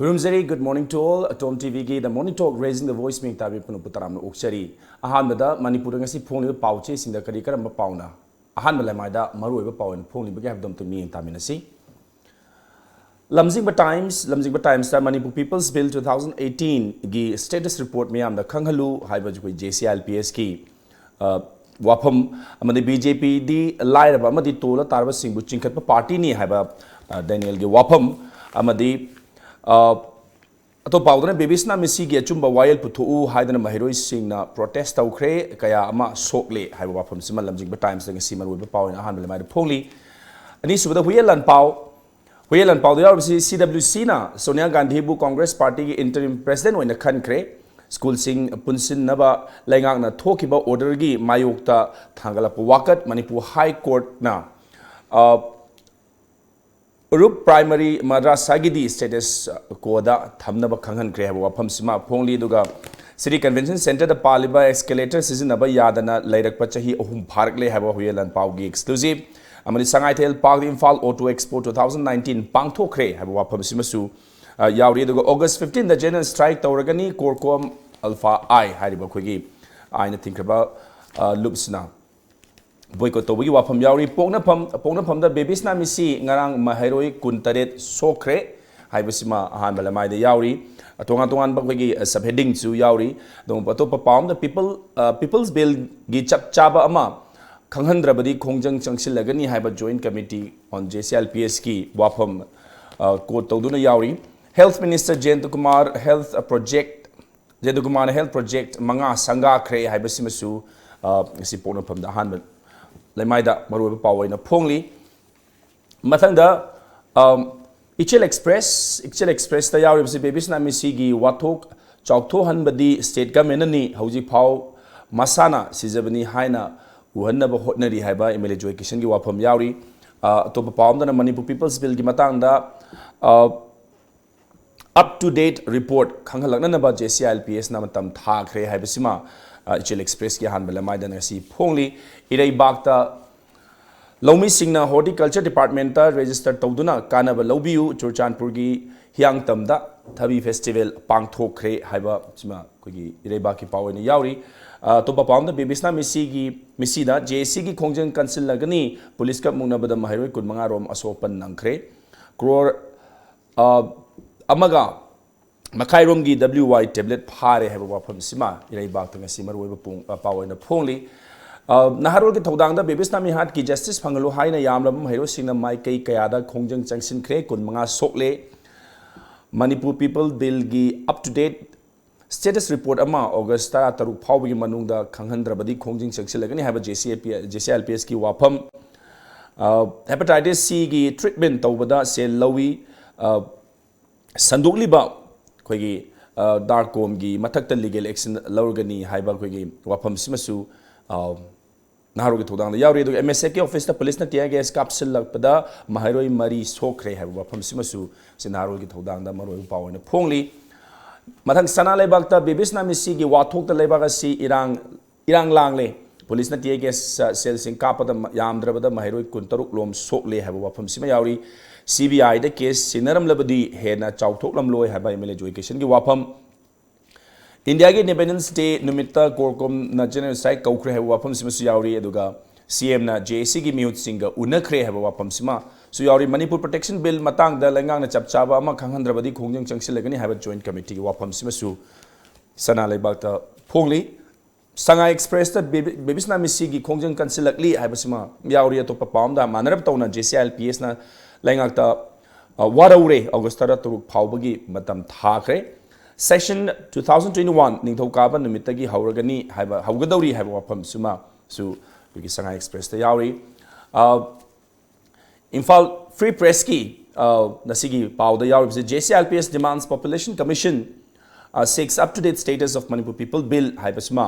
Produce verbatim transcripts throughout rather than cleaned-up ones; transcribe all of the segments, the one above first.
ꯈꯨꯔꯨꯝꯖꯔꯤ꯫ Good morning to all. Atom ꯇꯤꯚꯤꯒꯤ The Morning Talk, Raising the Voice ꯃꯤꯡ ꯇꯥꯕꯤ ꯄꯨꯝꯅꯃꯛꯄꯨ ꯇꯔꯥꯝꯅ ꯑꯣꯛꯆꯔꯤ꯫ ꯑꯍꯥꯟꯕꯗ ꯃꯅꯤꯄꯨꯔꯗ ꯉꯁꯤ ꯐꯣꯡꯂꯤꯕ ꯄꯥꯎ ꯆꯦꯁꯤꯡꯗ ꯀꯔꯤ ꯀꯔꯝꯕ ꯄꯥꯎꯅ ꯑꯍꯥꯟꯕ ꯂꯩꯃꯥꯏꯗ ꯃꯔꯨꯑꯣꯏꯕ ꯄꯥꯎ ꯑꯣꯏꯅ ꯐꯣꯡꯂꯤꯕꯒꯦ ꯍꯥꯏꯕꯗꯨ ꯑꯝꯇ ꯃꯤꯠꯌꯦꯡ ꯇꯥꯃꯤꯟꯅꯁꯤ꯫ ꯂꯝꯖꯤꯡꯕ ꯇꯥꯏꯝꯁ, ꯂꯝꯖꯤꯡꯕ ꯇꯥꯏꯝꯁꯇ Manipur People's Bill two thousand eighteenꯒꯤ status report ꯃꯤꯌꯥꯝꯗ ꯈꯪꯍꯜꯂꯨ ꯍꯥꯏꯕ ꯑꯩꯈꯣꯏ J C I L P ꯑꯦꯁꯀꯤ, ꯑ, ꯋꯥꯐꯝ, ꯑꯃꯗꯤ ꯕꯤ ꯖꯦ ꯄꯤꯗꯤ ꯂꯥꯏꯔꯕ ꯑꯃꯗꯤ ꯇꯣꯜꯂ ꯇꯥꯔꯕꯁꯤꯡꯕꯨ ꯆꯤꯡꯈꯠꯄ ꯄꯥꯔꯇꯤꯅꯤ ꯍꯥꯏꯕ, ꯑ, ꯗꯦꯅꯤꯌꯦꯜꯒꯤ ꯋꯥꯐꯝ, ꯑꯃꯗꯤ, ꯑ, ꯑꯇꯣꯞꯄ ꯄꯥꯎꯗꯅ ꯕꯦꯕꯤꯁꯅꯥ ꯃꯤꯁꯤꯒꯤ ꯑꯆꯨꯝꯕ ꯋꯥꯌꯦꯜ ꯄꯨꯊꯣꯛꯎ ꯍꯥꯏꯗꯅ ꯃꯍꯩꯔꯣꯏꯁꯤꯡꯅ protest ꯇꯧꯈ꯭ꯔꯦ, ꯀꯌꯥ ꯑꯃ ꯁꯣꯛꯂꯦ ꯍꯥꯏꯕ ꯋꯥꯐꯝꯁꯤꯃ ꯂꯝꯖꯤꯡꯕ ꯇꯥꯏꯝꯁꯇ ꯉꯁꯤ ꯃꯔꯨꯑꯣꯏꯕ ꯄꯥꯎ ꯑꯣꯏꯅ ꯑꯍꯥꯟꯕ ꯂꯩꯃꯥꯏꯗ ꯐꯣꯡꯂꯤ꯫ ꯑꯅꯤꯁꯨꯕꯗ ꯍꯨꯏꯌꯦꯟ ꯂꯥꯟꯄꯥꯎ, ꯍꯨꯏꯌꯦꯟ ꯂꯥꯟꯄꯥꯎꯗ ꯌꯥꯎꯔꯤꯕꯁꯤ ꯁꯤ ꯗꯕ꯭ꯂꯤꯌꯨ ꯁꯤꯅ ꯁꯣꯅꯤꯌꯥ ꯒꯥꯟꯙꯤꯕꯨ ꯀꯣꯡꯒ꯭ꯔꯦꯁ ꯄꯥꯔꯇꯤꯒꯤ interim president ꯑꯣꯏꯅ ꯈꯟꯈ꯭ꯔꯦ꯫ ꯁ꯭ꯀꯨꯜꯁꯤꯡ ꯄꯨꯟꯁꯤꯟꯅꯕ ꯂꯩꯉꯥꯛꯅ ꯊꯣꯛꯈꯤꯕ orderꯒꯤ ꯃꯥꯌꯣꯛꯇ ꯊꯥꯡꯒꯠꯂꯛꯄ ꯋꯥꯀꯠ ꯃꯅꯤꯄꯨꯔ ꯍꯥꯏ ꯀꯣꯔꯠꯅ, ꯑ, ꯎꯔꯨꯞ ꯄ꯭ꯔꯥꯏꯃꯔꯤ ꯃꯗ꯭ꯔꯥꯁꯥꯒꯤꯗꯤ status quoꯗ ꯊꯝꯅꯕ ꯈꯪꯍꯟꯈ꯭ꯔꯦ ꯍꯥꯏꯕ ꯋꯥꯐꯝꯁꯤꯃ ꯐꯣꯡꯂꯤ꯫ ꯑꯗꯨꯒ City Convention Centreꯗ ꯄꯥꯜꯂꯤꯕ escalator ꯁꯤꯖꯤꯟꯅꯕ ꯌꯥꯗꯅ ꯂꯩꯔꯛꯄ ꯆꯍꯤ ꯑꯍꯨꯝ ꯐꯥꯔꯛꯂꯦ ꯍꯥꯏꯕ ꯍꯨꯏꯌꯦꯟ ꯂꯥꯟꯄꯥꯎꯒꯤ exclusive꯫ ꯑꯃꯗꯤ Sangaithel Park Imphal Auto Expo two thousand nineteen ꯄꯥꯡꯊꯣꯛꯈ꯭ꯔꯦ ꯍꯥꯏꯕ ꯋꯥꯐꯝꯁꯤꯃꯁꯨ, ꯑ, ꯌꯥꯎꯔꯤ꯫ ꯑꯗꯨꯒ August fifteen general strike ꯇꯧꯔꯒꯅꯤ, CORCOM, Alpha I ꯍꯥꯏꯔꯤꯕ ꯑꯩꯈꯣꯏꯒꯤ ꯑꯥꯏꯟꯅ ꯊꯤꯡꯈ꯭ꯔꯕ, ꯑ, ꯂꯨꯞꯁꯤꯅ boycott ꯇꯧꯕꯒꯤ ꯋꯥꯐꯝ ꯌꯥꯎꯔꯤ꯫ ꯄꯣꯛꯅꯐꯝ, ꯄꯣꯛꯅꯐꯝꯗ ꯕꯦꯕꯤꯁꯅꯥ ꯃꯤꯁꯤ ꯉꯔꯥꯡ ꯃꯍꯩꯔꯣꯏ ꯀꯨꯟꯇꯔꯦꯠ ꯁꯣꯛꯈ꯭ꯔꯦ ꯍꯥꯏꯕꯁꯤꯃ ꯑꯍꯥꯟꯕ ꯂꯃꯥꯏꯗ ꯌꯥꯎꯔꯤ꯫ ꯇꯣꯉꯥꯟ ꯇꯣꯉꯥꯟꯕ ꯑꯩꯈꯣꯏꯒꯤ, ꯑ, subheadingꯁꯨ ꯌꯥꯎꯔꯤ꯫ ꯑꯗꯨꯒ ꯑꯇꯣꯞꯄ ꯄꯥꯎ ꯑꯃꯗ People, ꯑ, People's Billꯒꯤ ꯆꯞ ꯆꯥꯕ ꯑꯃ ꯈꯪꯍꯟꯗ꯭ꯔꯕꯗꯤ ꯈꯣꯡꯖꯪ ꯆꯪꯁꯤꯜꯂꯒꯅꯤ ꯍꯥꯏꯕ Joint Committee on J C I L P Sꯀꯤ ꯋꯥꯐꯝ, ꯑ, quote ꯇꯧꯗꯨꯅ ꯌꯥꯎꯔꯤ꯫ Health Minister ꯖꯌꯟꯇ Kumar health project, ꯖꯌꯟꯇ ꯀꯨꯃꯥꯔꯅ health project ꯃꯉꯥ ꯁꯪꯒꯥꯈ꯭ꯔꯦ ꯍꯥꯏꯕꯁꯤꯃꯁꯨ, ꯑ, ꯉꯁꯤ ꯄꯣꯛꯅꯐꯝꯗ ꯑꯍꯥꯟꯕ ꯂꯩꯃꯥꯏꯗ ꯃꯔꯨꯑꯣꯏꯕ ꯄꯥꯎ ꯑꯣꯏꯅ ꯐꯣꯡꯂꯤ꯫ ꯃꯊꯪꯗ, ꯑꯝ, ꯏꯆꯦꯜ Express, ꯏꯆꯦꯜ Expressꯇ ꯌꯥꯎꯔꯤꯕꯁꯤ ꯕꯦꯕꯤꯁꯅꯥ ꯃꯤꯁꯤꯒꯤ ꯋꯥꯊꯣꯛ ꯆꯥꯎꯊꯣꯛꯍꯟꯕꯗꯤ state governmentꯅꯅꯤ, ꯍꯧꯖꯤꯛ ꯐꯥꯎ ꯃꯁꯥꯅ ꯁꯤꯖꯕꯅꯤ ꯍꯥꯏꯅ ꯎꯍꯟꯅꯕ ꯍꯣꯠꯅꯔꯤ ꯍꯥꯏꯕ ꯑꯦꯝ ꯑꯦꯜ ꯑꯦ ꯖꯣꯏ ꯀꯤꯁꯟꯒꯤ ꯋꯥꯐꯝ ꯌꯥꯎꯔꯤ꯫ ꯑ, ꯑꯇꯣꯞꯄ ꯄꯥꯎ ꯑꯃꯗꯅ Manipur People's Billꯒꯤ ꯃꯇꯥꯡꯗ, ꯑ, up to date report ꯈꯪꯍꯜꯂꯛꯅꯅꯕ J C I L P Sꯅ ꯃꯇꯝ ꯊꯥꯈ꯭ꯔꯦ ꯍꯥꯏꯕꯁꯤꯃ, ꯑ, ꯏꯆꯦꯜ Expressꯀꯤ ꯑꯍꯥꯟꯕ ꯂꯃꯥꯏꯗ ꯉꯁꯤ ꯐꯣꯡꯂꯤ꯫ ꯏꯔꯩꯕꯥꯛꯇ ꯂꯧꯃꯤꯁꯤꯡꯅ Horticulture Departmentꯇ register ꯇꯧꯗꯨꯅ ꯀꯥꯟꯅꯕ ꯂꯧꯕꯤꯌꯨ꯫ ꯆꯨꯔꯆꯥꯟꯄꯨꯔꯒꯤ ꯍꯤꯌꯥꯡꯇꯝꯗ ꯊꯕꯤ festival ꯄꯥꯡꯊꯣꯛꯈ꯭ꯔꯦ ꯍꯥꯏꯕ ꯁꯤꯃ ꯑꯩꯈꯣꯏꯒꯤ ꯏꯔꯩꯕꯥꯛꯀꯤ ꯄꯥꯎ ꯑꯣꯏꯅ ꯌꯥꯎꯔꯤ꯫ ꯑ, ꯑꯇꯣꯞꯄ ꯄꯥꯎ ꯑꯃꯗ, ꯕꯦꯕꯤꯁꯅꯥ ꯃꯤꯁꯤꯒꯤ, ꯃꯤꯁꯤꯗ JACꯒꯤ ꯈꯣꯡꯖꯪ ꯀꯟꯁꯤꯜꯂꯒꯅꯤ꯫ ꯄꯨꯂꯤꯁꯀ ꯃꯨꯛꯅꯕꯗ ꯃꯍꯩꯔꯣꯏ ꯀꯨꯟꯃꯉꯥ ꯔꯣꯝ ꯑꯁꯣꯛ ꯑꯄꯟ ꯅꯪꯈ꯭ꯔꯦ꯫ ꯀ꯭ꯔꯣꯔ, ꯑ, ꯑꯃꯒ ꯃꯈꯥꯏꯔꯣꯝꯒꯤ WY tablet ꯐꯥꯔꯦ ꯍꯥꯏꯕ ꯋꯥꯐꯝꯁꯤꯃ ꯏꯔꯩꯕꯥꯛꯇ ꯉꯁꯤ ꯃꯔꯨꯑꯣꯏꯕ ꯄꯨꯡ, ꯑ, ꯄꯥꯎ ꯑꯣꯏꯅ ꯐꯣꯡꯂꯤ꯫ ꯑ, ꯅꯍꯥꯔꯣꯜꯒꯤ ꯊꯧꯗꯥꯡꯗ ꯕꯦꯕꯤꯁꯅꯥ ꯃꯤꯍꯥꯠꯀꯤ justice ꯐꯪꯍꯜꯂꯨ ꯍꯥꯏꯅ ꯌꯥꯝꯂꯕ ꯃꯍꯩꯔꯣꯏꯁꯤꯡꯅ ꯃꯥꯏꯀꯩ ꯀꯌꯥꯗ ꯈꯣꯡꯖꯪ ꯆꯪꯁꯤꯟꯈ꯭ꯔꯦ꯫ ꯀꯨꯟꯃꯉꯥ ꯁꯣꯛꯂꯦ꯫ Manipur People Billꯒꯤ up to date status report ꯑꯃ August ꯇꯔꯥꯇꯔꯨꯛ ꯐꯥꯎꯕꯒꯤ ꯃꯅꯨꯡꯗ ꯈꯪꯍꯟꯗ꯭ꯔꯕꯗꯤ ꯈꯣꯡꯖꯪ ꯆꯪꯁꯤꯜꯂꯒꯅꯤ ꯍꯥꯏꯕ JCIP, JCILPSꯀꯤ ꯋꯥꯐꯝ꯫ ꯑ, hepatitis Cꯒꯤ treatment ꯇꯧꯕꯗ ꯁꯦꯜ ꯂꯧꯏ꯫ ꯑ, ꯁꯟꯗꯣꯛꯂꯤꯕ ꯑꯩꯈꯣꯏꯒꯤ, ꯑ, DARCOMꯒꯤ ꯃꯊꯛꯇ legal action ꯂꯧꯔꯒꯅꯤ ꯍꯥꯏꯕ ꯑꯩꯈꯣꯏꯒꯤ ꯋꯥꯐꯝꯁꯤꯃꯁꯨ, ꯑ, ꯅꯍꯥꯔꯣꯜꯒꯤ ꯊꯧꯗꯥꯡꯗ ꯌꯥꯎꯔꯤ꯫ ꯑꯗꯨꯒ MSFꯀꯤ officeꯇ ꯄꯨꯂꯤꯁꯅ tear gas ꯀꯥꯞꯁꯤꯜꯂꯛꯄꯗ ꯃꯍꯩꯔꯣꯏ ꯃꯔꯤ ꯁꯣꯛꯈ꯭ꯔꯦ ꯍꯥꯏꯕ ꯋꯥꯐꯝꯁꯤꯃꯁꯨ ꯁꯤ ꯅꯍꯥꯔꯣꯜꯒꯤ ꯊꯧꯗꯥꯡꯗ ꯃꯔꯨꯑꯣꯏꯕ ꯄꯥꯎ ꯑꯣꯏꯅ ꯐꯣꯡꯂꯤ꯫ ꯃꯊꯪ, ꯁꯅꯥ ꯂꯩꯕꯥꯛꯇ ꯕꯦꯕꯤꯁꯅꯥ ꯃꯤꯁꯤꯒꯤ ꯋꯥꯊꯣꯛꯇ ꯂꯩꯕꯥꯛ ꯑꯁꯤ ꯏꯔꯥꯡ, ꯏꯔꯥꯡ ꯂꯥꯡꯂꯦ꯫ ꯄꯨꯂꯤꯁꯅ tear gas ꯁꯦꯜꯁꯤꯡ ꯀꯥꯞꯄꯗ ꯃ-, ꯌꯥꯝꯗ꯭ꯔꯕꯗ ꯃꯍꯩꯔꯣꯏ ꯀꯨꯟꯇꯔꯨꯛ ꯂꯣꯝ ꯁꯣꯛꯂꯦ ꯍꯥꯏꯕ ꯋꯥꯐꯝꯁꯤꯃ ꯌꯥꯎꯔꯤ꯫ CBIꯗ case ꯁꯤꯟꯅꯔꯝꯂꯕꯗꯤ ꯍꯦꯟꯅ ꯆꯥꯎꯊꯣꯛꯂꯝꯂꯣꯏ ꯍꯥꯏꯕ MLA ꯖꯣꯏ ꯀꯤꯁꯟꯒꯤ ꯋꯥꯐꯝ꯫ ꯏꯟꯗꯤꯌꯥꯒꯤ Independence Day ꯅꯨꯃꯤꯠꯇ CORCOMꯅ general strike ꯀꯧꯈ꯭ꯔꯦ ꯍꯥꯏꯕ ꯋꯥꯐꯝꯁꯤꯃꯁꯨ ꯌꯥꯎꯔꯤ꯫ ꯑꯗꯨꯒ CMꯅ JACꯒꯤ ꯃꯤꯍꯨꯠꯁꯤꯡꯒ ꯎꯅꯈ꯭ꯔꯦ ꯍꯥꯏꯕ ꯋꯥꯐꯝꯁꯤꯃꯁꯨ ꯌꯥꯎꯔꯤ꯫ ꯃꯅꯤꯄꯨꯔ Protection Bill ꯃꯇꯥꯡꯗ ꯂꯩꯉꯥꯛꯅ ꯆꯞ ꯆꯥꯕ ꯑꯃ ꯈꯪꯍꯟꯗ꯭ꯔꯕꯗꯤ ꯈꯣꯡꯖꯪ ꯆꯪꯁꯤꯜꯂꯒꯅꯤ ꯍꯥꯏꯕ Joint Committeeꯒꯤ ꯋꯥꯐꯝꯁꯤꯃꯁꯨ ꯁꯅꯥ ꯂꯩꯕꯥꯛꯇ ꯐꯣꯡꯂꯤ꯫ ꯁꯉꯥꯏ Expressꯇ ꯕꯦꯕꯤ-, ꯕꯦꯕꯤꯁꯅꯥ ꯃꯤꯁꯤꯒꯤ ꯈꯣꯡꯖꯪ ꯀꯟꯁꯤꯜꯂꯛꯂꯤ ꯍꯥꯏꯕꯁꯤꯃ ꯌꯥꯎꯔꯤ꯫ ꯑꯇꯣꯞꯄ ꯄꯥꯎ ꯑꯃꯗ, ꯃꯥꯟꯅꯔꯞ ꯇꯧꯅ JCILPSꯅ ꯂꯩꯉꯥꯛꯇ, ꯑ, ꯋꯥꯔꯧꯔꯦ꯫ August ꯇꯔꯥꯇꯔꯨꯛ ꯐꯥꯎꯕꯒꯤ ꯃꯇꯝ ꯊꯥꯈ꯭ꯔꯦ꯫ Session two thousand twenty-one ꯅꯤꯡꯊꯧꯀꯥꯕ ꯅꯨꯃꯤꯠꯇꯒꯤ ꯍꯧꯔꯒꯅꯤ ꯍꯥꯏꯕ, ꯍꯧꯒꯗꯧꯔꯤ ꯍꯥꯏꯕ ꯋꯥꯐꯝꯁꯤꯃꯁꯨ ꯑꯩꯈꯣꯏꯒꯤ ꯁꯉꯥꯏ Expressꯇ ꯌꯥꯎꯔꯤ꯫ ꯑ, ꯏꯝꯐꯥꯜ Free Pressꯀꯤ, ꯑ, ꯉꯁꯤꯒꯤ ꯄꯥꯎꯗ ꯌꯥꯎꯔꯤꯕꯁꯤ, JCILPS demands Population Commission, ꯑ, seeks up to date status of Manipur People Bill ꯍꯥꯏꯕꯁꯤꯃ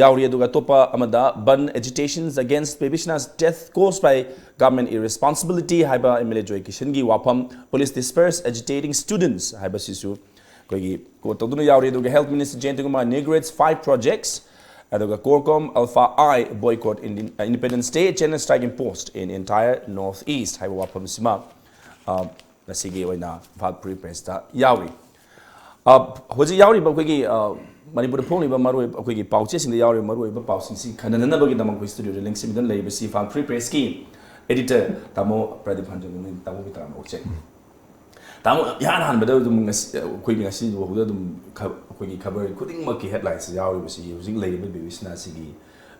ꯌꯥꯎꯔꯤ꯫ ꯑꯗꯨꯒ ꯑꯇꯣꯞꯄ ꯑꯃꯗ, Bandh agitations against Bebishna's death caused by government irresponsibility ꯍꯥꯏꯕ MLA ꯖꯣꯏ ꯀꯤꯁꯟꯒꯤ ꯋꯥꯐꯝ, police disperse agitating students ꯍꯥꯏꯕꯁꯤꯁꯨ ꯑꯩꯈꯣꯏꯒꯤ quote ꯇꯧꯗꯨꯅ ꯌꯥꯎꯔꯤ꯫ ꯑꯗꯨꯒ Health Minister Jayanta Kumar inaugurates five projects, ꯑꯗꯨꯒ CORCOM Alpha I boycott Indian, uh, Independence Day, general strike imposed in entire North East ꯍꯥꯏꯕ ꯋꯥꯐꯝꯁꯤꯃ, ꯑ, ꯉꯁꯤꯒꯤ ꯑꯣꯏꯅ ꯏꯝꯐꯥꯜ Free Pressꯇ ꯌꯥꯎꯔꯤ꯫ ꯑ, ꯍꯧꯖꯤꯛ ꯌꯥꯎꯔꯤꯕ ꯑꯩꯈꯣꯏꯒꯤ, ꯑ, ꯃꯅꯤꯄꯨꯔꯗ ꯐꯣꯡꯂꯤꯕ ꯃꯔꯨꯑꯣꯏꯕ ꯑꯩꯈꯣꯏꯒꯤ ꯄꯥꯎꯆꯦꯁꯤꯡꯗ ꯌꯥꯎꯔꯤꯕ ꯃꯔꯨꯑꯣꯏꯕ ꯄꯥꯎꯁꯤꯡꯁꯤ ꯈꯟꯅꯅꯕꯒꯤꯗꯃꯛ ꯑꯩꯈꯣꯏ ꯁ꯭ꯇꯨꯗꯤꯑꯣꯗ ꯂꯦꯡꯁꯤꯟꯕꯤꯗꯨꯅ ꯂꯩꯔꯤꯕꯁꯤ ꯏꯝꯐꯥꯜ Free Pressꯀꯤ editor ꯇꯥꯃꯣ ꯄ꯭ꯔꯗꯤꯞ ꯍꯟꯖꯟꯒꯅꯤ꯫ ꯇꯥꯃꯣꯒꯤ ꯇꯔꯥꯝꯅ ꯑꯣꯛꯆꯩ꯫ ꯇꯥꯃꯣ, ꯏꯍꯥꯟ ꯍꯥꯟꯕꯗ ꯑꯗꯨꯝ ꯉꯁꯤ, ꯑꯩꯈꯣꯏꯒꯤ ꯉꯁꯤ ꯐꯥꯎꯕꯗ ꯑꯗꯨꯝ ꯈ-, ꯑꯩꯈꯣꯏꯒꯤ ꯈꯕꯔ ꯈꯨꯗꯤꯡꯃꯛꯀꯤ headlineꯁ ꯌꯥꯎꯔꯤꯕꯁꯤ ꯍꯧꯖꯤꯛ ꯂꯩꯔꯤꯕ ꯕꯦꯕꯤꯁꯅꯥꯁꯤꯒꯤ,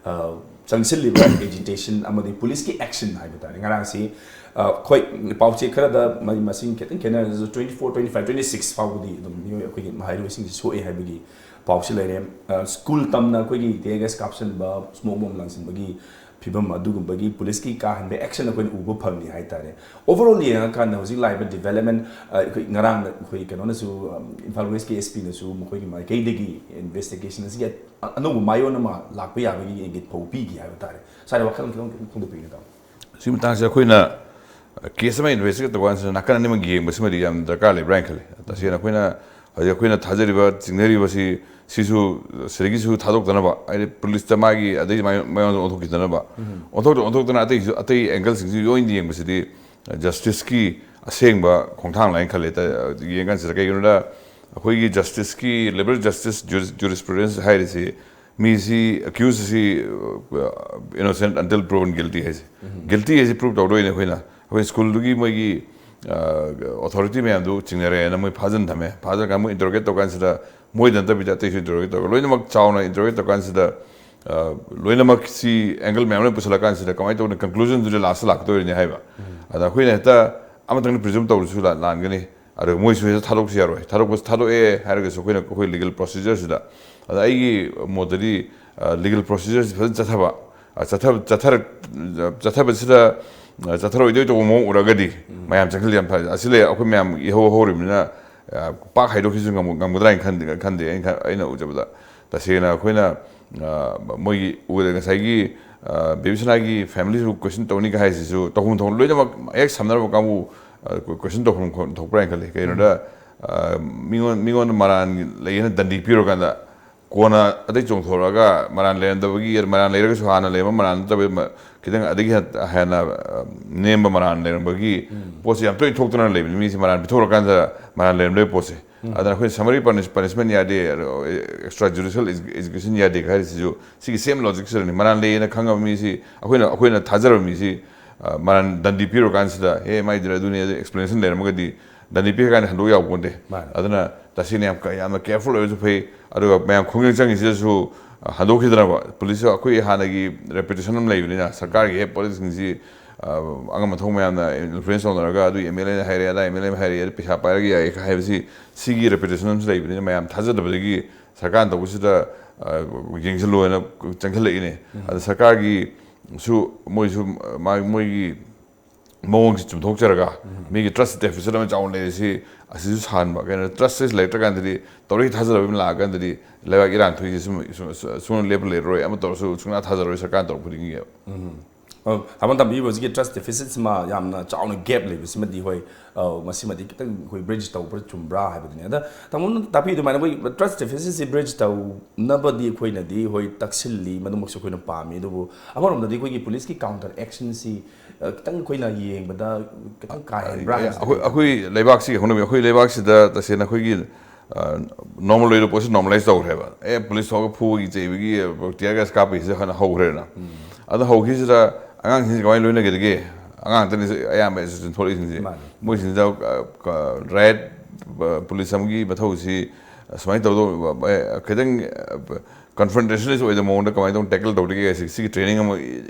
ꯑ, ꯆꯪꯁꯤꯜꯂꯤꯕ agitation ꯑꯃꯗꯤ ꯄꯨꯂꯤꯁꯀꯤ action ꯍꯥꯏꯕ ꯇꯥꯔꯦ꯫ ꯉꯔꯥꯡꯁꯤ, ꯑ, ꯑꯩꯈꯣꯏ ꯄꯥꯎꯆꯦ ꯈꯔꯗ ꯃ-, ꯃꯁꯤꯡ ꯈꯤꯇꯪ ꯈꯦꯠꯅꯔꯁꯨ twenty four, twenty five, twenty six ꯐꯥꯎꯕꯗꯤ ꯑꯗꯨꯝ ꯃꯤꯑꯣꯏ ꯑꯩꯈꯣꯏꯒꯤ ꯃꯍꯩꯔꯣꯏꯁꯤꯡꯁꯤ ꯁꯣꯛꯑꯦ ꯍꯥꯏꯕꯒꯤ ꯄꯥꯎꯁꯤ ꯂꯩꯔꯦ꯫ ꯑ, ꯁ꯭ꯀꯨꯜ ꯇꯝꯅ ꯑꯩꯈꯣꯏꯒꯤ tear gas ꯀꯥꯞꯁꯤꯟꯕ, smoke bomb ꯂꯪꯁꯤꯟꯕꯒꯤ ꯐꯤꯕꯝ ꯑꯗꯨꯒꯨꯝꯕꯒꯤ ꯄꯨꯂꯤꯁꯀꯤ ꯀꯥ ꯍꯦꯟꯕ action ꯑꯩꯈꯣꯏꯅ ꯎꯕ ꯐꯪꯉꯤ ꯍꯥꯏꯇꯥꯔꯦ꯫ Overall ꯌꯦꯡꯉꯀꯥꯟꯗ ꯍꯧꯖꯤꯛ ꯂꯥꯛꯏꯕ development, ꯑ, ꯑꯩꯈꯣꯏ ꯉꯔꯥꯡꯗ ꯑꯩꯈꯣꯏ ꯀꯩꯅꯣꯅꯁꯨ, ꯑꯝ, ꯏꯝꯐꯥꯜ Westꯀꯤ S Pꯅꯁꯨ ꯃꯈꯣꯏꯒꯤ ꯃꯥꯏꯀꯩꯗꯒꯤ investigation ꯑꯁꯤꯒꯤ ꯑ-, ꯑꯅꯧꯕ ꯃꯥꯏꯑꯣꯟ ꯑꯃ ꯂꯥꯛꯄ ꯌꯥꯕꯒꯤ ꯏꯪꯒꯤꯠ ꯐꯥꯎ ꯄꯤꯈꯤ ꯍꯥꯏꯕ ꯇꯥꯔꯦ꯫ ꯁꯥꯔ, ꯋꯥꯈꯜ ꯈꯤꯇꯪ ꯐꯣꯡꯗꯣꯛꯄꯤꯒꯅꯤ, ꯇꯥꯃꯣ꯫ ꯁꯤ ꯃꯇꯥꯡꯁꯦ ꯑꯩꯈꯣꯏꯅ case ꯑꯃ investigate ꯇꯧꯕ ꯀꯥꯟꯁꯤꯗ ꯅꯥꯀꯟ ꯑꯅꯤꯃꯛ ꯌꯦꯡꯕꯁꯤꯃꯗꯤ ꯌꯥꯝ ꯗꯔꯀꯥꯔ ꯂꯩꯕ꯭ꯔꯥ ꯍꯥꯏꯅ ꯈꯜꯂꯤ꯫ ꯇꯁꯦꯡꯅ ꯑꯩꯈꯣꯏꯅ ꯍꯧꯖꯤꯛ ꯑꯩꯈꯣꯏꯅ ꯊꯥꯖꯔꯤꯕ, ꯆꯤꯡꯅꯔꯤꯕꯁꯤ, ꯁꯤꯁꯨ ꯁꯤꯗꯒꯤꯁꯨ ꯊꯥꯗꯣꯛꯇꯅꯕ, ꯍꯥꯏꯗꯤ ꯄꯨꯂꯤꯁꯇ ꯃꯥꯒꯤ ꯑꯗꯩ ꯃꯥꯏ-, ꯃꯥꯏꯌꯣꯟꯗ ꯑꯣꯟꯊꯣꯛꯈꯤꯗꯅꯕ, ꯑꯣꯟꯊꯣꯛꯇ ꯑꯣꯟꯊꯣꯛꯇꯅ ꯑꯇꯩꯁꯨ, ꯑꯇꯩ angleꯁꯤꯡꯁꯨ ꯂꯣꯏꯅ ꯌꯦꯡꯕꯁꯤꯗꯤ justiceꯀꯤ ꯑꯁꯦꯡꯕ ꯈꯣꯡꯊꯥꯡ ꯂꯥꯏꯅ ꯈꯜꯂꯦ꯫ ꯇ-, ꯌꯦꯡꯀꯥꯟꯁꯤꯗ ꯀꯩꯒꯤꯅꯣꯗ ꯑꯩꯈꯣꯏꯒꯤ justiceꯀꯤ, liberal justice juris-, jurisprudence ꯍꯥꯏꯔꯤꯁꯤ ꯃꯤꯁꯤ, accused ꯑꯁꯤ, uh, innocent until proven guilty ꯍꯥꯏꯁꯦ꯫ Guilty ꯍꯥꯏꯁꯦ prove ꯇꯧꯗꯣꯏꯅꯦ ꯑꯩꯈꯣꯏꯅ꯫ ꯑꯩꯈꯣꯏ ꯁ꯭ꯀꯨꯜꯗꯨꯒꯤ ꯃꯣꯏꯒꯤ, uh, authority ꯃꯌꯥꯝꯗꯨ ꯆꯤꯡꯅꯔꯦꯅ ꯃꯣꯏ ꯐꯥꯖꯤꯟ ꯊꯝꯃꯦ꯫ ꯐꯥꯖꯤꯜꯂꯀꯥꯟꯗ ꯃꯣꯏ interrogate ꯇꯧꯀꯥꯟꯁꯤꯗ ꯃꯣꯏꯗ ꯅꯠꯇꯕꯤꯗ ꯑꯇꯩꯁꯨ interrogate ꯇꯧꯔꯒ ꯂꯣꯏꯅꯃꯛ ꯆꯥꯎꯅ interrogate ꯇꯧꯀꯥꯟꯁꯤꯗ, uh, ꯂꯣꯏꯅꯃꯛꯁꯤ angle ꯃꯌꯥꯝ ꯂꯣꯏ ꯄꯨꯁꯜꯂꯀꯥꯟꯁꯤꯗ ꯀꯃꯥꯏꯅ ꯇꯧꯅꯤ? Conclusionꯗꯨꯗꯤ lastꯇ ꯂꯥꯛꯀꯗꯣꯏꯅꯤ ꯍꯥꯏꯕ꯫ ꯑꯗ ꯑꯩꯈꯣꯏꯅ ꯍꯦꯛꯇ ꯑꯃꯇꯪꯗꯤ presume ꯇꯧꯔꯁꯨ ꯂꯥꯟ-, ꯂꯥꯟꯒꯅꯤ꯫ ꯑꯗꯨꯒ ꯃꯣꯏꯁꯨ ꯍꯦꯛꯇ ꯊꯥꯗꯣꯛꯁꯨ ꯌꯥꯔꯣꯏ꯫ ꯊꯥꯗꯣꯛꯄ, ꯊꯥꯗꯣꯛꯑꯦ ꯍꯥꯏꯔꯒꯁꯨ ꯑꯩꯈꯣꯏꯅ, ꯑꯩꯈꯣꯏ legal procedureꯁꯤꯗ, ꯑꯗ ꯑꯩꯒꯤ ꯃꯣꯠꯇꯗꯤ, ꯑ, legal procedureꯁꯤ ꯐꯖꯅ ꯆꯠꯊꯕ, ꯑ, ꯆꯠꯊ-, ꯆꯠꯊꯔꯛ-, ꯆꯠꯊꯕꯁꯤꯗ, ꯑ, ꯆꯠꯊꯔꯣꯏꯗꯣꯏ ꯇꯧꯕ ꯃꯑꯣꯡ ꯎꯔꯒꯗꯤ ꯃꯌꯥꯝ ꯆꯪꯁꯤꯜꯂꯤ ꯌꯥꯝ ꯐꯔꯦ꯫ ꯑꯁꯤ ꯂꯩ, ꯑꯩꯈꯣꯏ ꯃꯌꯥꯝ ꯏꯍꯧ ꯍꯧꯔꯤꯕꯅꯤꯅ, ꯑ, ꯄꯥꯛ ꯍꯥꯏꯗꯣꯛꯈꯤꯁꯨ ꯉꯝ-, ꯉꯝꯒꯗ꯭ꯔꯥ ꯍꯥꯏꯅ ꯈꯟꯗꯦ, ꯈꯟꯗꯦ ꯑꯩꯅ ꯈꯟ-, ꯑꯩꯅ ꯎꯖꯕꯗ꯫ ꯇꯁꯦꯡꯅ ꯑꯩꯈꯣꯏꯅ, ꯑ, ꯃꯣꯏꯒꯤ ꯎꯕꯗ ꯉꯁꯥꯏꯒꯤ, ꯑ, ꯕꯦꯕꯤꯁꯅꯥꯒꯤ familyꯁꯨ question ꯇꯧꯅꯤꯒ ꯍꯥꯏꯁꯤꯁꯨ ꯇꯧꯐꯝ ꯊꯣꯛꯄ ꯂꯣꯏꯅꯃꯛ ꯍꯦꯛ ꯁꯝꯅꯔꯕ ꯀꯥꯡꯕꯨ, ꯑ, question ꯇꯧꯐꯝ ꯈꯣ-, ꯊꯣꯛꯄ꯭ꯔꯥ ꯍꯥꯏꯅ ꯈꯜꯂꯤ꯫ ꯀꯩꯒꯤꯅꯣꯗ, ꯑ, ꯃꯤꯉꯣꯟ-, ꯃꯤꯉꯣꯟꯗ ꯃꯔꯥꯟ ꯂꯩꯌꯦꯅ ꯗꯟꯗꯤ ꯄꯤꯔꯨꯔꯀꯥꯟꯗ ꯀꯣꯟꯅ ꯑꯗꯩ ꯆꯣꯡꯊꯣꯔꯛꯑꯒ ꯃꯔꯥꯟ ꯂꯩꯔꯝꯗꯕꯒꯤ, ꯃꯔꯥꯟ ꯂꯩꯔꯒꯁꯨ ꯍꯥꯟꯅ ꯂꯩꯔꯝꯕ ꯃꯔꯥꯟ ꯅꯠꯇꯕ ꯃ-, ꯈꯤꯇꯪ ꯑꯗꯒꯤ ꯍꯦꯟ-, ꯍꯦꯟꯅ, ꯑ, ꯅꯦꯝꯕ ꯃꯔꯥꯟ ꯂꯩꯔꯝꯕꯒꯤ ꯄꯣꯠꯁꯦ ꯌꯥꯝ ꯇꯣꯏꯅ ꯊꯣꯛꯇꯅ ꯂꯩꯕꯅꯤ꯫ ꯃꯤꯁꯦ ꯃꯔꯥꯟ ꯄꯤꯊꯣꯛꯈ꯭ꯔꯀꯥꯟꯗ ꯃꯔꯥꯟ ꯂꯩꯔꯝꯗꯕꯒꯤ ꯄꯣꯠꯁꯦ꯫ ꯑꯗꯨꯅ ꯑꯩꯈꯣꯏꯅ summary punish-, punishment ꯌꯥꯗꯦ, ꯑꯗꯣ extra judicial ex-, execution ꯌꯥꯗꯦ ꯍꯥꯏꯔꯤꯁꯤꯁꯨ ꯁꯤꯒꯤ same logic ꯁꯤꯗꯅꯤ꯫ ꯃꯔꯥꯟ ꯂꯩꯌꯦꯅ ꯈꯪꯉꯕ ꯃꯤꯁꯤ ꯑꯩꯈꯣꯏꯅ, ꯑꯩꯈꯣꯏꯅ ꯊꯥꯖꯔꯕ ꯃꯤꯁꯤ, ꯑ, ꯃꯔꯥꯟ ꯗꯟꯗꯤ ꯄꯤꯔꯨꯔꯀꯥꯟꯁꯤꯗ, "ꯑꯦ, ꯃꯥꯏꯗꯨꯅ ꯑꯗꯨꯅꯤ" ꯑꯗꯨ explanation ꯂꯩꯔꯝꯃꯒꯗꯤ ꯗꯟꯗꯤ ꯄꯤꯔꯀꯥꯟꯗ ꯍꯟꯗꯣꯛ ꯌꯥꯕ ꯄꯣꯟꯇꯦ꯫ ꯃꯥꯅꯦ꯫ ꯑꯗꯨꯅ ꯇꯁꯦꯡꯅ ꯌꯥꯝ ꯀ-, ꯌꯥꯝꯅ careful ꯑꯣꯏꯕꯁꯨ ꯐꯩ꯫ ꯑꯗꯨꯒ ꯃꯌꯥꯝ ꯈꯣꯡꯖꯪ ꯆꯪꯉꯤꯁꯤꯗꯁꯨ, ꯑ, ꯍꯟꯗꯣꯛꯈꯤꯗꯅꯕ꯫ ꯄꯨꯂꯤꯁꯁꯨ ꯑꯩꯈꯣꯏ ꯍꯥꯟꯅꯒꯤ reputation ꯑꯃ ꯂꯩꯕꯅꯤꯅ, ꯁꯔꯀꯥꯔꯒꯤ ꯍꯦꯛ ꯄꯣꯠꯁꯤꯡꯁꯤ, ꯑ, ꯑꯉꯝ ꯑꯊꯧ ꯃꯌꯥꯝꯅ influence ꯇꯧꯅꯔꯒ, "ꯑꯗꯨ MLA ꯅ ꯍꯥꯏꯔꯦ, ꯑꯗꯥ MLA ꯑꯃ ꯍꯥꯏꯔꯦ, ꯑꯗꯨ ꯄꯩꯁꯥ ꯄꯥꯏꯔꯒ ꯌꯥꯏ" ꯍꯥꯏꯕꯁꯤ, ꯁꯤꯒꯤ reputation ꯑꯃꯁꯨ ꯂꯩꯕꯅꯤꯅ, ꯃꯌꯥꯝ ꯊꯥꯖꯗꯕꯗꯒꯤ ꯁꯔꯀꯥꯔꯅ ꯇꯧꯕꯁꯤꯗ, ꯑ, ꯌꯦꯡꯁꯤꯜꯂꯣ ꯍꯥꯏꯅ ꯆꯪꯁꯤꯜꯂꯛꯏꯅꯦ꯫ ꯑꯗ ꯁꯔꯀꯥꯔꯒꯤꯁꯨ, ꯃꯥ-, ꯃꯣꯏꯒꯤ ꯃꯑꯣꯡꯁꯤ ꯆꯨꯝꯊꯣꯛꯆꯔꯒ, ꯃꯤꯒꯤ trust deficit ꯑꯃ ꯆꯥꯎꯅ ꯂꯩꯔꯤꯁꯤ ꯑꯁꯤꯁꯨ ꯁꯥꯍꯟꯕ꯫ ꯀꯩꯅꯣ, trust ꯁꯤ ꯂꯩꯔꯛꯇ꯭ꯔꯀꯥꯟꯗꯗꯤ, ꯇꯧꯔꯤ ꯊꯥꯖꯗꯕ ꯑꯃ ꯂꯥꯛꯑꯀꯥꯟꯗꯗꯤ, ꯂꯩꯕꯥꯛ ꯏꯔꯥꯡ ꯊꯣꯛꯏꯁꯦ ꯁꯨꯝ, ꯁꯨꯝ, ꯁꯨꯝ ꯂꯦꯞꯄ ꯂꯩꯔꯔꯣꯏ, ꯑꯃ ꯇꯧꯔꯁꯨ ꯁꯨꯡꯊꯥ ꯊꯥꯖꯔꯔꯣꯏ ꯁꯔꯀꯥꯔꯅ ꯇꯧꯔꯛꯄ ꯈꯨꯗꯤꯡꯒꯤ꯫ ꯑ, ꯇꯥꯃꯣꯅ ꯊꯝꯕꯤꯔꯤꯕ ꯍꯧꯖꯤꯛꯀꯤ trust deficit ꯁꯤꯃ ꯌꯥꯝꯅ ꯆꯥꯎꯅ gap ꯂꯩꯕꯁꯤꯃꯗꯤ ꯍꯣꯏ, ꯑ, ꯃꯁꯤꯃꯗꯤ ꯈꯤꯇꯪ ꯑꯩꯈꯣꯏ bridge ꯇꯧꯕ꯭ꯔꯥ ꯆꯨꯝꯕ꯭ꯔꯥ ꯍꯥꯏꯕꯗꯨꯅꯤ꯫ ꯑꯗ ꯇꯥꯃꯣꯅ ꯇꯥꯛꯄꯤꯗꯨ ꯑꯗꯨꯃꯥꯏꯅ ꯑꯩꯈꯣꯏ trust deficit ꯁꯤ bridge ꯇꯧꯅꯕꯗꯤ ꯑꯩꯈꯣꯏꯅꯗꯤ ꯍꯣꯏ ꯇꯛꯁꯤꯜꯂꯤ, ꯃꯗꯨꯃꯛꯁꯨ ꯑꯩꯈꯣꯏꯅ ꯄꯥꯝꯃꯤ꯫ ꯑꯗꯨꯕꯨ ꯑꯃꯔꯣꯝꯗꯗꯤ ꯑꯩꯈꯣꯏꯒꯤ ꯄꯨꯂꯤꯁꯀꯤ counter action ꯁꯤ, ꯑ, ꯈꯤꯇꯪ ꯑꯩꯈꯣꯏꯅ ꯌꯦꯡꯕꯗ ꯈꯤꯇꯪ ꯀꯥ ꯍꯦꯟꯕ꯭ꯔꯥ ꯍꯥꯏꯕꯁꯤꯗꯤ ꯑꯩꯈꯣꯏ, ꯑꯩꯈꯣꯏ ꯂꯩꯕꯥꯛꯁꯤꯒꯤ ꯍꯧꯅꯕꯤ, ꯑꯩꯈꯣꯏ ꯂꯩꯕꯥꯛꯁꯤꯗ ꯇꯁꯦꯡꯅ ꯑꯩꯈꯣꯏꯒꯤ, ꯑ, normal ꯑꯣꯏꯕ ꯄꯣꯠꯁꯤ normalise ꯇꯧꯈ꯭ꯔꯦꯕ꯫ ꯑꯦ, ꯄꯨꯂꯤꯁ ꯊꯣꯛꯑꯒ ꯐꯨꯕꯒꯤ, ꯆꯩꯕꯒꯤ, tear gas ꯀꯥꯞꯄꯒꯤꯁꯦ ꯍꯥꯟꯅ ꯍꯧꯈ꯭ꯔꯦꯅ꯫ ꯑꯗ ꯍꯧꯈꯤꯁꯤꯗ ꯑꯉꯥꯡꯁꯤꯡꯁꯤ ꯀꯃꯥꯏꯅ ꯂꯣꯏꯅꯒꯗꯒꯦ? ꯑꯉꯥꯡ ꯉꯥꯛꯇꯅꯤ ꯑꯌꯥꯝꯕ association ꯊꯣꯛꯂꯛꯏꯁꯤꯡꯁꯦ꯫ ꯃꯥꯅꯤ꯫ ꯃꯣꯏꯁꯤꯡꯁꯤꯗ, ꯑ, ꯀ-, riot, ꯑ, ꯄꯨꯂꯤꯁ ꯑꯃꯒꯤ ꯃꯊꯧꯁꯤ ꯁꯨꯃꯥꯏꯅ ꯇꯧꯗꯧ-, ꯑ, ꯈꯤꯇꯪ, ꯑ, confrontationist ꯑꯣꯏꯗꯕ ꯃꯑꯣꯡꯗ ꯀꯃꯥꯏꯅ ꯇꯧꯅ tackle ꯇꯧꯗꯒꯦ ꯍꯥꯏꯁꯤ, ꯁꯤꯒꯤ training ꯑꯃ,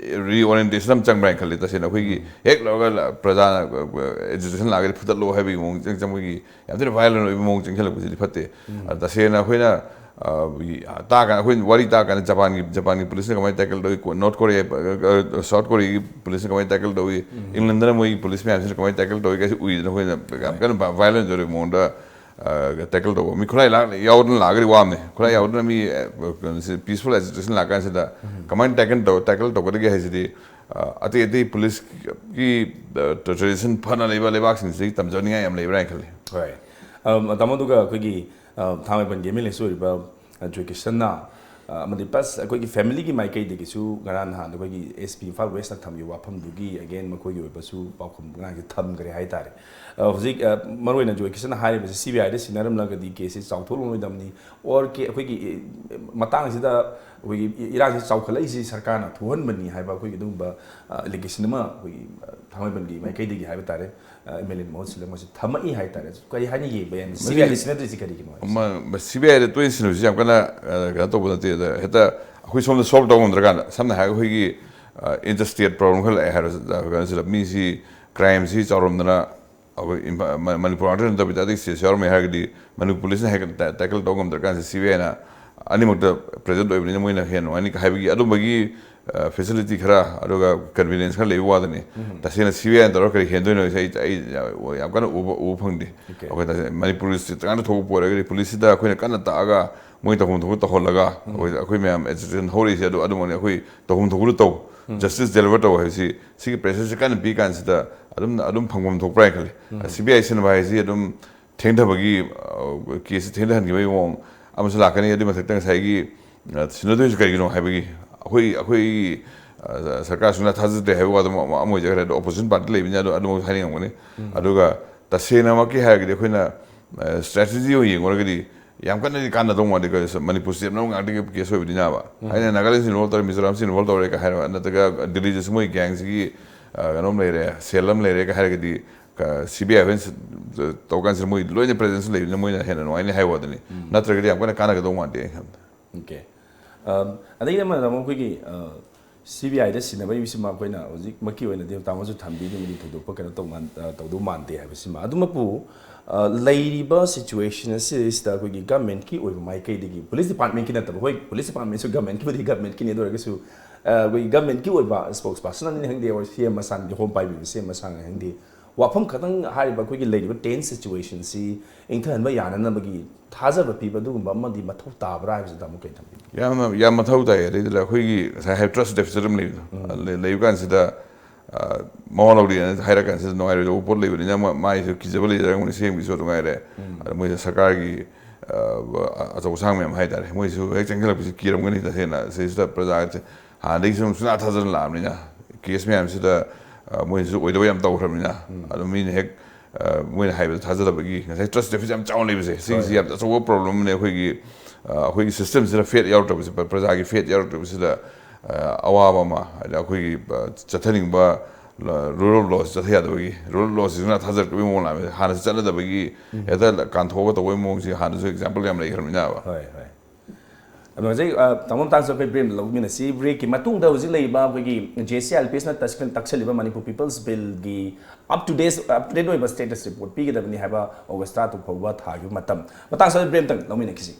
reorientation ꯑꯃ ꯆꯪꯕ꯭ꯔꯥ ꯍꯥꯏꯅ ꯈꯜꯂꯤ꯫ ꯇꯁꯦꯡꯅ ꯑꯩꯈꯣꯏꯒꯤ ꯍꯦꯛ ꯂꯧꯔꯒ ꯂ-, ꯄ꯭ꯔꯖꯥꯅ, ꯑ, agitation ꯂꯥꯛꯑꯒꯗꯤ ꯐꯨꯗꯠꯂꯣ ꯍꯥꯏꯕꯒꯤ ꯃꯑꯣꯡ ꯆꯪ-, ꯆꯪꯕꯒꯤ ꯌꯥꯝ ꯊꯤꯅ violent ꯑꯣꯏꯕ ꯃꯑꯣꯡ ꯆꯪꯁꯤꯜꯂꯛꯄꯁꯤꯗꯤ ꯐꯠꯇꯦ꯫ ꯑꯗ ꯇꯁꯦꯡꯅ ꯑꯩꯈꯣꯏꯅ, ꯑ, ꯇꯥ ꯀꯥꯟꯗ, ꯑꯩꯈꯣꯏꯅ ꯋꯥꯔꯤ ꯇꯥ ꯀꯥꯟꯗ ꯖꯄꯥꯟꯒꯤ, ꯖꯄꯥꯟꯒꯤ ꯄꯨꯂꯤꯁꯅ ꯀꯃꯥꯏꯅ tackle ꯇꯧꯏ, ꯀꯣ-, North Korea, ꯑ, ꯑ, South Koreaꯒꯤ ꯄꯨꯂꯤꯁꯅ ꯀꯃꯥꯏꯅ tackle ꯇꯧꯏ, Englandꯅ ꯃꯣꯏꯒꯤ ꯄꯨꯂꯤꯁ ꯃꯌꯥꯝꯁꯤꯅ ꯀꯃꯥꯏꯅ tackle ꯇꯧꯏ ꯀꯥꯏꯁꯤ ꯎꯏꯗꯅ ꯑꯩꯈꯣꯏꯅ ꯌꯥꯝ ꯀꯟꯅ violent ꯑꯣꯏꯕ ꯃꯑꯣꯡꯗ ꯑ, tackle ꯇꯧꯕ꯫ ꯃꯤ ꯈꯨꯠꯂꯥꯏ ꯂꯥꯛ-, ꯌꯥꯎꯗꯅ ꯂꯥꯛꯑꯒꯗꯤ ꯋꯥꯕꯅꯦ꯫ ꯈꯨꯠꯂꯥꯏ ꯌꯥꯎꯗꯅ ꯃꯤ, ꯑ, ꯀꯩꯅꯣꯁꯦ, peaceful agitation ꯂꯥꯛꯀꯥꯟꯁꯤꯗ ꯀꯃꯥꯏꯅ tackle ꯇꯧ-, tackle ꯇꯧꯒꯗꯒꯦ ꯍꯥꯏꯁꯤꯗꯤ, ꯑ, ꯑꯇꯩ ꯑꯇꯩ ꯄꯨꯂꯤꯁꯀꯤ, ꯑ, tradition ꯐꯅ ꯂꯩꯕ ꯂꯩꯕꯥꯛꯁꯤꯡꯁꯤꯗꯒꯤ ꯇꯝꯖꯅꯤꯡꯉꯥꯏ ꯌꯥꯝ ꯂꯩꯕ꯭ꯔꯥ ꯍꯥꯏꯅ ꯈꯜꯂꯤ꯫ ꯍꯣꯏ꯫ ꯑꯝ, ꯇꯥꯃꯣ, ꯑꯗꯨꯒ ꯑꯩꯈꯣꯏꯒꯤ, ꯑ, ꯊꯥꯡꯃꯩꯕꯟꯒꯤ MLAꯁꯨ ꯑꯣꯏꯔꯤꯕ ꯑ, ꯖꯣꯏ ꯀꯤꯁꯟꯅ, ꯑ, ꯑꯃꯗꯤ plus ꯑꯩꯈꯣꯏꯒꯤ family ꯒꯤ ꯃꯥꯏꯀꯩꯗꯒꯤꯁꯨ ꯉꯔꯥꯡ ꯅꯍꯥꯟ ꯑꯩꯈꯣꯏꯒꯤ S P ꯏꯝꯐꯥꯜ West ꯅ ꯊꯝꯈꯤꯕ ꯋꯥꯐꯝꯗꯨꯒꯤ again ꯃꯈꯣꯏꯒꯤ ꯑꯣꯏꯕꯁꯨ ꯄꯥꯎꯈꯨꯝ ꯉꯔꯥꯡꯁꯦ ꯊꯝꯈ꯭ꯔꯦ ꯍꯥꯏꯇꯥꯔꯦ꯫ ꯑ, ꯍꯧꯖꯤꯛ, ꯑ, ꯃꯔꯨꯑꯣꯏꯅ ꯖꯣꯏ ꯀꯤꯁꯟꯅ ꯍꯥꯏꯔꯤꯕꯁꯤ C B I the ꯁꯤꯟꯅꯔꯝꯂꯒꯗꯤ case ꯁꯤ ꯆꯥꯎꯊꯣꯛꯂꯣꯏꯗꯕꯅꯤ, or ꯀꯦ-, ꯑꯩꯈꯣꯏꯒꯤ, ꯑ, ꯃꯇꯥꯡꯁꯤꯗ ꯑꯩꯈꯣꯏꯒꯤ ꯏ-, ꯏꯔꯥꯡꯁꯤ ꯆꯥꯎꯈꯠꯂꯛꯏꯁꯤ ꯁꯔꯀꯥꯔꯅ ꯊꯣꯛꯍꯟꯕꯅꯤ ꯍꯥꯏꯕ ꯑꯩꯈꯣꯏꯒꯤ ꯑꯗꯨꯒꯨꯝꯕ, ꯑ, allegation ꯑꯃ ꯑꯩꯈꯣꯏꯒꯤ, ꯑ, ꯊꯥꯡꯃꯩꯕꯟꯒꯤ ꯃꯥꯏꯀꯩꯗꯒꯤ ꯍꯥꯏꯕ ꯇꯥꯔꯦ, ꯑ, M L A ꯅ ꯃꯍꯨꯠ ꯁꯤꯜꯂꯒ ꯃꯁꯤ ꯊꯝꯃꯛꯏ ꯍꯥꯏꯇꯥꯔꯦ꯫ ꯀꯔꯤ ꯍꯥꯏꯅ ꯌꯦꯡꯕ ꯌꯥꯏ? C B I ꯗ ꯁꯤꯟꯅꯗ꯭ꯔꯤꯁꯤ ꯀꯔꯤꯒꯤꯅꯣ ꯍꯥꯏꯁꯦ? C B I ꯗ ꯇꯣꯏꯅ ꯁꯤꯟꯅꯕꯁꯤ ꯌꯥꯝ ꯀꯟꯅ, ꯑ, ꯀꯩꯅꯣ ꯇꯧꯕ ꯅꯠꯇꯦ꯫ ꯑꯗ ꯍꯦꯛꯇ ꯑꯩꯈꯣꯏ ꯁꯣꯝꯗ solve ꯇꯧ ꯉꯝꯗ꯭ꯔꯀꯥꯟꯗ, ꯁꯝꯅ ꯍꯥꯏꯔꯒ ꯑꯩꯈꯣꯏꯒꯤ, ꯑ, inter state problem ꯈꯔ ꯂꯥꯛꯑꯦ ꯍꯥꯏꯔꯣ, ꯀꯩꯅꯣꯁꯤꯗ ꯃꯤꯁꯤ, crime ꯁꯤ ꯆꯥꯎꯔꯝꯗꯅ ꯑꯩꯈꯣꯏ ꯏꯝꯐꯥ-, ꯃ-, ꯃꯅꯤꯄꯨꯔ ꯉꯥꯛꯇ ꯅꯠꯇꯕꯤꯗ ꯑꯇꯩ state ꯁꯨ ꯌꯥꯎꯔꯝꯃꯦ ꯍꯥꯏꯔꯒꯗꯤ, ꯃꯅꯤꯄꯨꯔ police ꯅ ꯍꯦꯛ ꯇ-, tackle ꯇꯧ ꯉꯝꯗ꯭ꯔꯀꯥꯟꯁꯤꯗ C B I ꯅ ꯑꯅꯤꯃꯛꯇ present ꯑꯣꯏꯕꯅꯤꯅ ꯃꯣꯏꯅ ꯍꯦꯟꯅ ꯅꯨꯡꯉꯥꯏꯅꯤ ꯍꯥꯏꯕꯒꯤ ꯑꯗꯨꯝꯕꯒꯤ, ꯑ, facility ꯈꯔ, ꯑꯗꯨꯒ convenience ꯈꯔ ꯂꯩꯕ ꯋꯥꯗꯅꯤ꯫ ꯇꯁꯦꯡꯅ C B I ꯅ ꯇꯧꯔꯒ ꯀꯔꯤ ꯍꯦꯟꯗꯣꯏꯅꯣ ꯍꯥꯏꯁꯦ ꯑꯩ, ꯑꯩ ꯌꯥꯝ ꯀꯟꯅ ꯎꯕ, ꯎꯕ ꯐꯪꯗꯦ꯫ Okay. ꯑꯩꯈꯣꯏ ꯇꯁꯦꯡꯅ ꯃꯅꯤꯄꯨꯔ state ꯉꯥꯛꯇ ꯊꯣꯛꯄ ꯑꯣꯏꯔꯒꯗꯤ, police ꯁꯤꯗ ꯑꯩꯈꯣꯏꯅ ꯀꯟꯅ ꯇꯥꯛꯑꯒ ꯃꯣꯏ ꯇꯧꯐꯝ ꯊꯣꯛꯄ ꯇꯧꯍꯜꯂꯒ, ꯑꯩꯈꯣꯏ, ꯑꯩꯈꯣꯏ ꯃꯌꯥꯝ agitation ꯍꯧꯔꯛꯏꯁꯦ ꯑꯗꯨ, ꯑꯗꯨꯃꯛꯅꯤ꯫ ꯑꯩꯈꯣꯏ ꯇꯧꯐꯝ ꯊꯣꯛꯄꯗꯨ ꯇꯧ, justice deliver ꯇꯧ ꯍꯥꯏꯕꯁꯤ, ꯁꯤꯒꯤ pressure ꯁꯦ ꯀꯟꯅ ꯄꯤ ꯀꯥꯟꯁꯤꯗ ꯑꯗꯨꯝ, ꯑꯗꯨꯝ ꯐꯪꯐꯝ ꯊꯣꯛꯄ꯭ꯔꯥ ꯍꯥꯏꯅ ꯈꯜꯂꯤ꯫ C B I ꯁꯤꯟꯅꯕ ꯍꯥꯏꯁꯤ ꯑꯗꯨꯝ ꯊꯦꯡꯊꯕꯒꯤ, ꯑ, case ꯁꯤ ꯊꯦꯡꯊꯍꯟꯈꯤꯕꯒꯤ ꯃꯑꯣꯡ ꯑꯃꯁꯨ ꯂꯥꯛꯀꯅꯤ꯫ ꯑꯗꯨꯒꯤ ꯃꯊꯛꯇ ꯉꯁꯥꯏꯒꯤ, ꯑ, ꯁꯤꯟꯅꯗꯣꯏꯁꯤ ꯀꯔꯤꯒꯤꯅꯣ ꯍꯥꯏꯕꯒꯤ, ꯑꯩꯈꯣꯏ, ꯑꯩꯈꯣꯏꯒꯤ, ꯑ, ꯁꯔꯀꯥꯔ ꯁꯨꯡꯊꯥ ꯊꯥꯖꯗ꯭ꯔꯦ ꯍꯥꯏꯕ ꯋꯥꯗꯣ ꯑꯃ, ꯑꯃ ꯑꯣꯏꯖꯈ꯭ꯔꯦ꯫ ꯑꯗꯣ opposition party ꯂꯩꯕꯅꯤꯅ ꯑꯗꯨ, ꯑꯗꯨꯃꯛ ꯍꯥꯏꯅꯤꯡꯉꯝꯒꯅꯤ꯫ ꯑꯗꯨꯒ ꯇꯁꯦꯡꯅꯃꯛꯀꯤ ꯍꯥꯏꯔꯒꯗꯤ ꯑꯩꯈꯣꯏꯅ, ꯑ, strategy ꯑꯣꯏꯅ ꯌꯦꯡꯉꯨꯔꯒꯗꯤ ꯌꯥꯝ ꯀꯟꯅꯗꯤ ꯀꯥꯟꯅꯗꯧ ꯃꯥꯟꯗꯦ꯫ ꯀꯩꯅꯣ, ꯃꯅꯤꯄꯨꯔ state ꯃꯅꯨꯡ ꯉꯥꯛꯇꯒꯤ case ꯑꯣꯏꯕꯅꯤꯅꯕ꯫ ꯑꯩꯅ Nagaland ꯁꯤ involve ꯇꯧꯔꯦ, Mizoram ꯁꯤ involve ꯇꯧꯔꯦ ꯀ ꯍꯥꯏꯔꯒ, ꯅꯠꯇ꯭ꯔꯒ ꯗꯤꯜꯂꯤꯗꯁꯨ ꯃꯣꯏ gang ꯁꯤꯒꯤ, ꯑ, ꯀꯩꯅꯣꯝ ꯂꯩꯔꯦ, cell ꯑꯃ ꯂꯩꯔꯦ ꯀ ꯍꯥꯏꯔꯒꯗꯤ, ꯀ-, C B I ꯍꯣꯏꯅ ꯇꯧꯀꯥꯟꯁꯤꯗ ꯃꯣꯏ ꯂꯣꯏꯅ presence ꯂꯩꯕꯅꯤꯅ ꯃꯣꯏꯅ ꯍꯦꯟꯅ ꯅꯨꯡꯉꯥꯏꯅꯤ ꯍꯥꯏꯕ ꯋꯥꯗꯅꯤ꯫ ꯅꯠꯇ꯭ꯔꯒꯗꯤ ꯌꯥꯝ ꯀꯟꯅ ꯀꯥꯟꯅꯒꯗꯧ ꯃꯥꯟꯗꯦ ꯑꯩꯅ ꯈꯟꯕꯗ꯫ Okay. ꯑꯝ, ꯑꯗꯒꯤ ꯑꯃꯅ ꯑꯃꯨꯛ ꯑꯩꯈꯣꯏꯒꯤ, ꯑ, C B I ꯗ ꯁꯤꯟꯅꯕꯒꯤꯁꯤꯃ ꯑꯩꯈꯣꯏꯅ ꯍꯧꯖꯤꯛꯃꯛꯀꯤ ꯑꯣꯏꯅꯗꯤ ꯇꯥꯃꯣꯁꯨ ꯊꯝꯕꯤꯗꯨꯅꯗꯤ ꯊꯣꯏꯗꯣꯛꯄ ꯀꯩꯅꯣ ꯇꯧ ꯃꯥꯟ-, ꯑ, ꯇꯧꯗꯧ ꯃꯥꯟꯗꯦ ꯍꯥꯏꯕꯁꯤꯃ꯫ ꯑꯗꯨꯃꯛꯄꯨ, ꯑ, ꯂꯩꯔꯤꯕ situation ꯑꯁꯤꯗꯩꯁꯤꯗ ꯑꯩꯈꯣꯏꯒꯤ government ꯀꯤ ꯑꯣꯏꯕ ꯃꯥꯏꯀꯩꯗꯒꯤ, police department ꯀꯤ ꯅꯠꯇꯕ, ꯍꯣꯏ, police department ꯁꯨ government ꯀꯤꯕꯨꯗꯤ government ꯀꯤꯅꯤ, ꯑꯗꯨ ꯑꯣꯏꯔꯒꯁꯨ, ꯑ, ꯑꯩꯈꯣꯏꯒꯤ government ꯀꯤ ꯑꯣꯏꯕ spokesperson ꯅꯤ ꯈꯪꯗꯦ, ꯑꯣꯔ C M ꯃꯁꯥꯅ, ꯍꯣꯝ ꯄꯥꯏꯕꯤꯕ C M ꯃꯁꯥꯅ ꯈꯪꯗꯦ, ꯋꯥꯐꯝ ꯈꯛꯇꯪ ꯍꯥꯏꯔꯤꯕ ꯑꯩꯈꯣꯏꯒꯤ ꯂꯩꯔꯤꯕ tense situation ꯁꯤ ꯏꯪꯊꯍꯟꯕ ꯌꯥꯅꯅꯕꯒꯤ ꯊꯥꯖꯕ ꯄꯤꯕ ꯑꯗꯨꯒꯨꯝꯕ ꯑꯃꯗꯤ ꯃꯊꯧ ꯇꯥꯕ꯭ꯔꯥ ꯍꯥꯏꯕꯁꯤꯗ ꯑꯃꯨꯛ ꯀꯩ ꯊꯝꯕꯤꯒꯦ? ꯌꯥꯝꯅ, ꯌꯥꯝ ꯃꯊꯧ ꯇꯥꯏ꯫ ꯑꯗꯩꯗꯨꯗ ꯑꯩꯈꯣꯏꯒꯤ ꯉꯁꯥꯏ ꯍꯥꯏ trust deficit ꯑꯃ ꯂꯩꯕꯗꯣ, ꯂꯩ-, ꯂꯩꯕ ꯀꯥꯟꯁꯤꯗ, ꯑ, ꯃꯋꯥ ꯂꯧꯗꯦꯅ ꯍꯥꯏꯔ ꯀꯥꯟꯁꯤꯗ ꯅꯨꯡꯉꯥꯏꯔꯣꯏꯗꯧꯕ ꯄꯣꯠ ꯂꯩꯕꯅꯤꯅ ꯃꯥ-, ꯃꯥꯏꯁꯨ ꯀꯤꯖꯕ ꯂꯩꯖꯔꯝꯒꯅꯤ, C M ꯒꯤꯁꯨ ꯑꯗꯨ ꯉꯥꯏꯔꯦ꯫ ꯑꯗ ꯃꯣꯏꯁꯨ ꯁꯔꯀꯥꯔꯒꯤ ꯑ, ꯑꯆꯧ ꯑꯁꯥꯡ ꯃꯌꯥꯝ ꯍꯥꯏꯇꯥꯔꯦ, ꯃꯣꯏꯁꯨ ꯍꯦꯛ ꯆꯪꯁꯤꯜꯂꯛꯄꯁꯤ ꯀꯤꯔꯝꯒꯅꯤ꯫ ꯇꯁꯦꯡꯅ ꯁꯤꯁꯤꯗ ꯄ꯭ꯔꯖꯥꯁꯦ ꯍꯥꯟꯅꯗꯒꯤ ꯁꯨꯝ ꯁꯨꯡꯊꯥ ꯊꯥꯖꯗꯅ ꯂꯥꯛꯑꯕꯅꯤꯅ, ꯀꯦꯁ ꯃꯌꯥꯝꯁꯤꯗ, ꯑ, ꯃꯣꯏꯁꯨ ꯑꯣꯏꯗꯕ ꯌꯥꯝ ꯇꯧꯈ꯭ꯔꯕꯅꯤꯅ, ꯑꯗꯨꯝ ꯃꯤꯅ ꯍꯦꯛ, ꯑ, ꯃꯣꯏꯅ ꯍꯥꯏꯕꯗ ꯊꯥꯖꯗꯕꯒꯤ ꯉꯁꯥꯏ ꯇ꯭ꯔꯁ ꯗꯦꯐꯤꯁꯤꯠ ꯌꯥꯝ ꯆꯥꯎꯅ ꯂꯩꯕꯁꯦ, ꯁꯤꯒꯤꯁꯤ ꯌꯥꯝ ꯑꯆꯧꯕ ꯄ꯭ꯔꯣꯕ꯭ꯂꯦꯝ ꯑꯃꯅꯦ꯫ ꯑꯩꯈꯣꯏꯒꯤ, ꯑ, ꯑꯩꯈꯣꯏꯒꯤ ꯁꯤꯁꯇꯦꯝꯁꯤꯗ ꯐꯦꯠ ꯌꯥꯎꯔꯛꯇꯕꯁꯦ, ꯄ꯭ꯔ-, ꯄ꯭ꯔꯖꯥꯒꯤ ꯐꯦꯠ ꯌꯥꯎꯔꯛꯇꯕꯁꯤꯗ, ꯑ, ꯑꯋꯥꯕ ꯑꯃ, ꯍꯥꯏꯗꯤ ꯑꯩꯈꯣꯏꯒꯤ, ꯑ, ꯆꯠꯊꯅꯤꯡꯕ ꯔꯨꯔꯦꯜ ꯂꯣꯁ ꯆꯠꯊ ꯌꯥꯗꯕꯒꯤ, ꯔꯨꯔꯦꯜ ꯂꯣꯁꯁꯤꯁꯨ ꯅꯥ ꯊꯥꯖꯔꯛꯇꯕꯒꯤ ꯃꯑꯣꯡ ꯂꯥꯛꯑꯦ꯫ ꯍꯥꯟꯅꯁꯨ ꯆꯠꯅꯗꯕꯒꯤ ꯍꯦꯛꯇ ꯀꯥꯟꯊꯣꯛꯑꯒ ꯇꯧꯕꯒꯤ ꯃꯑꯣꯡꯁꯤ ꯍꯥꯟꯅꯁꯨ ꯑꯦꯛꯖꯥꯝꯄꯜ ꯌꯥꯝ ꯂꯩꯈ꯭ꯔꯕꯅꯤꯅꯕ꯫ ꯍꯣꯏ, ꯍꯣꯏ꯫ ꯑꯗꯣ ꯍꯧꯖꯤꯛ, ꯑ, ꯇꯥꯃꯣ, ꯃꯇꯥꯡꯁꯨ ꯑꯩꯈꯣꯏ ꯕ꯭ꯔꯦꯛ ꯂꯧꯃꯤꯟꯅꯁꯤ꯫ ꯕ꯭ꯔꯦꯛꯀꯤ ꯃꯇꯨꯡꯗ ꯍꯧꯖꯤꯛ ꯂꯩꯔꯤꯕ ꯑꯩꯈꯣꯏꯒꯤ ꯖꯦ ꯁꯤ ꯑꯦꯜ ꯄꯤ ꯑꯦꯁꯅ ꯇꯛꯁ-, ꯇꯛꯁꯜꯂꯤꯕ ꯃꯅꯤꯄꯨꯔ ꯄꯤꯄꯜꯁ ꯕꯤꯜꯒꯤ up to date, up to date ꯑꯣꯏꯕ ꯁ꯭ꯇꯦꯇꯁ ꯔꯤꯄꯣꯔꯠ ꯄꯤꯒꯗꯕꯅꯤ ꯍꯥꯏꯕ ꯑꯣꯒꯁ ꯇꯔꯥ ꯇꯔꯨꯛ ꯐꯥꯎꯕ ꯊꯥꯈꯤꯕ ꯃꯇꯝ꯫ ꯃꯇꯥꯡ ꯆꯥꯕꯗ ꯕ꯭ꯔꯦꯛ ꯑꯝꯇꯪ ꯂꯧꯃꯤꯟꯅꯈꯤꯁꯤ꯫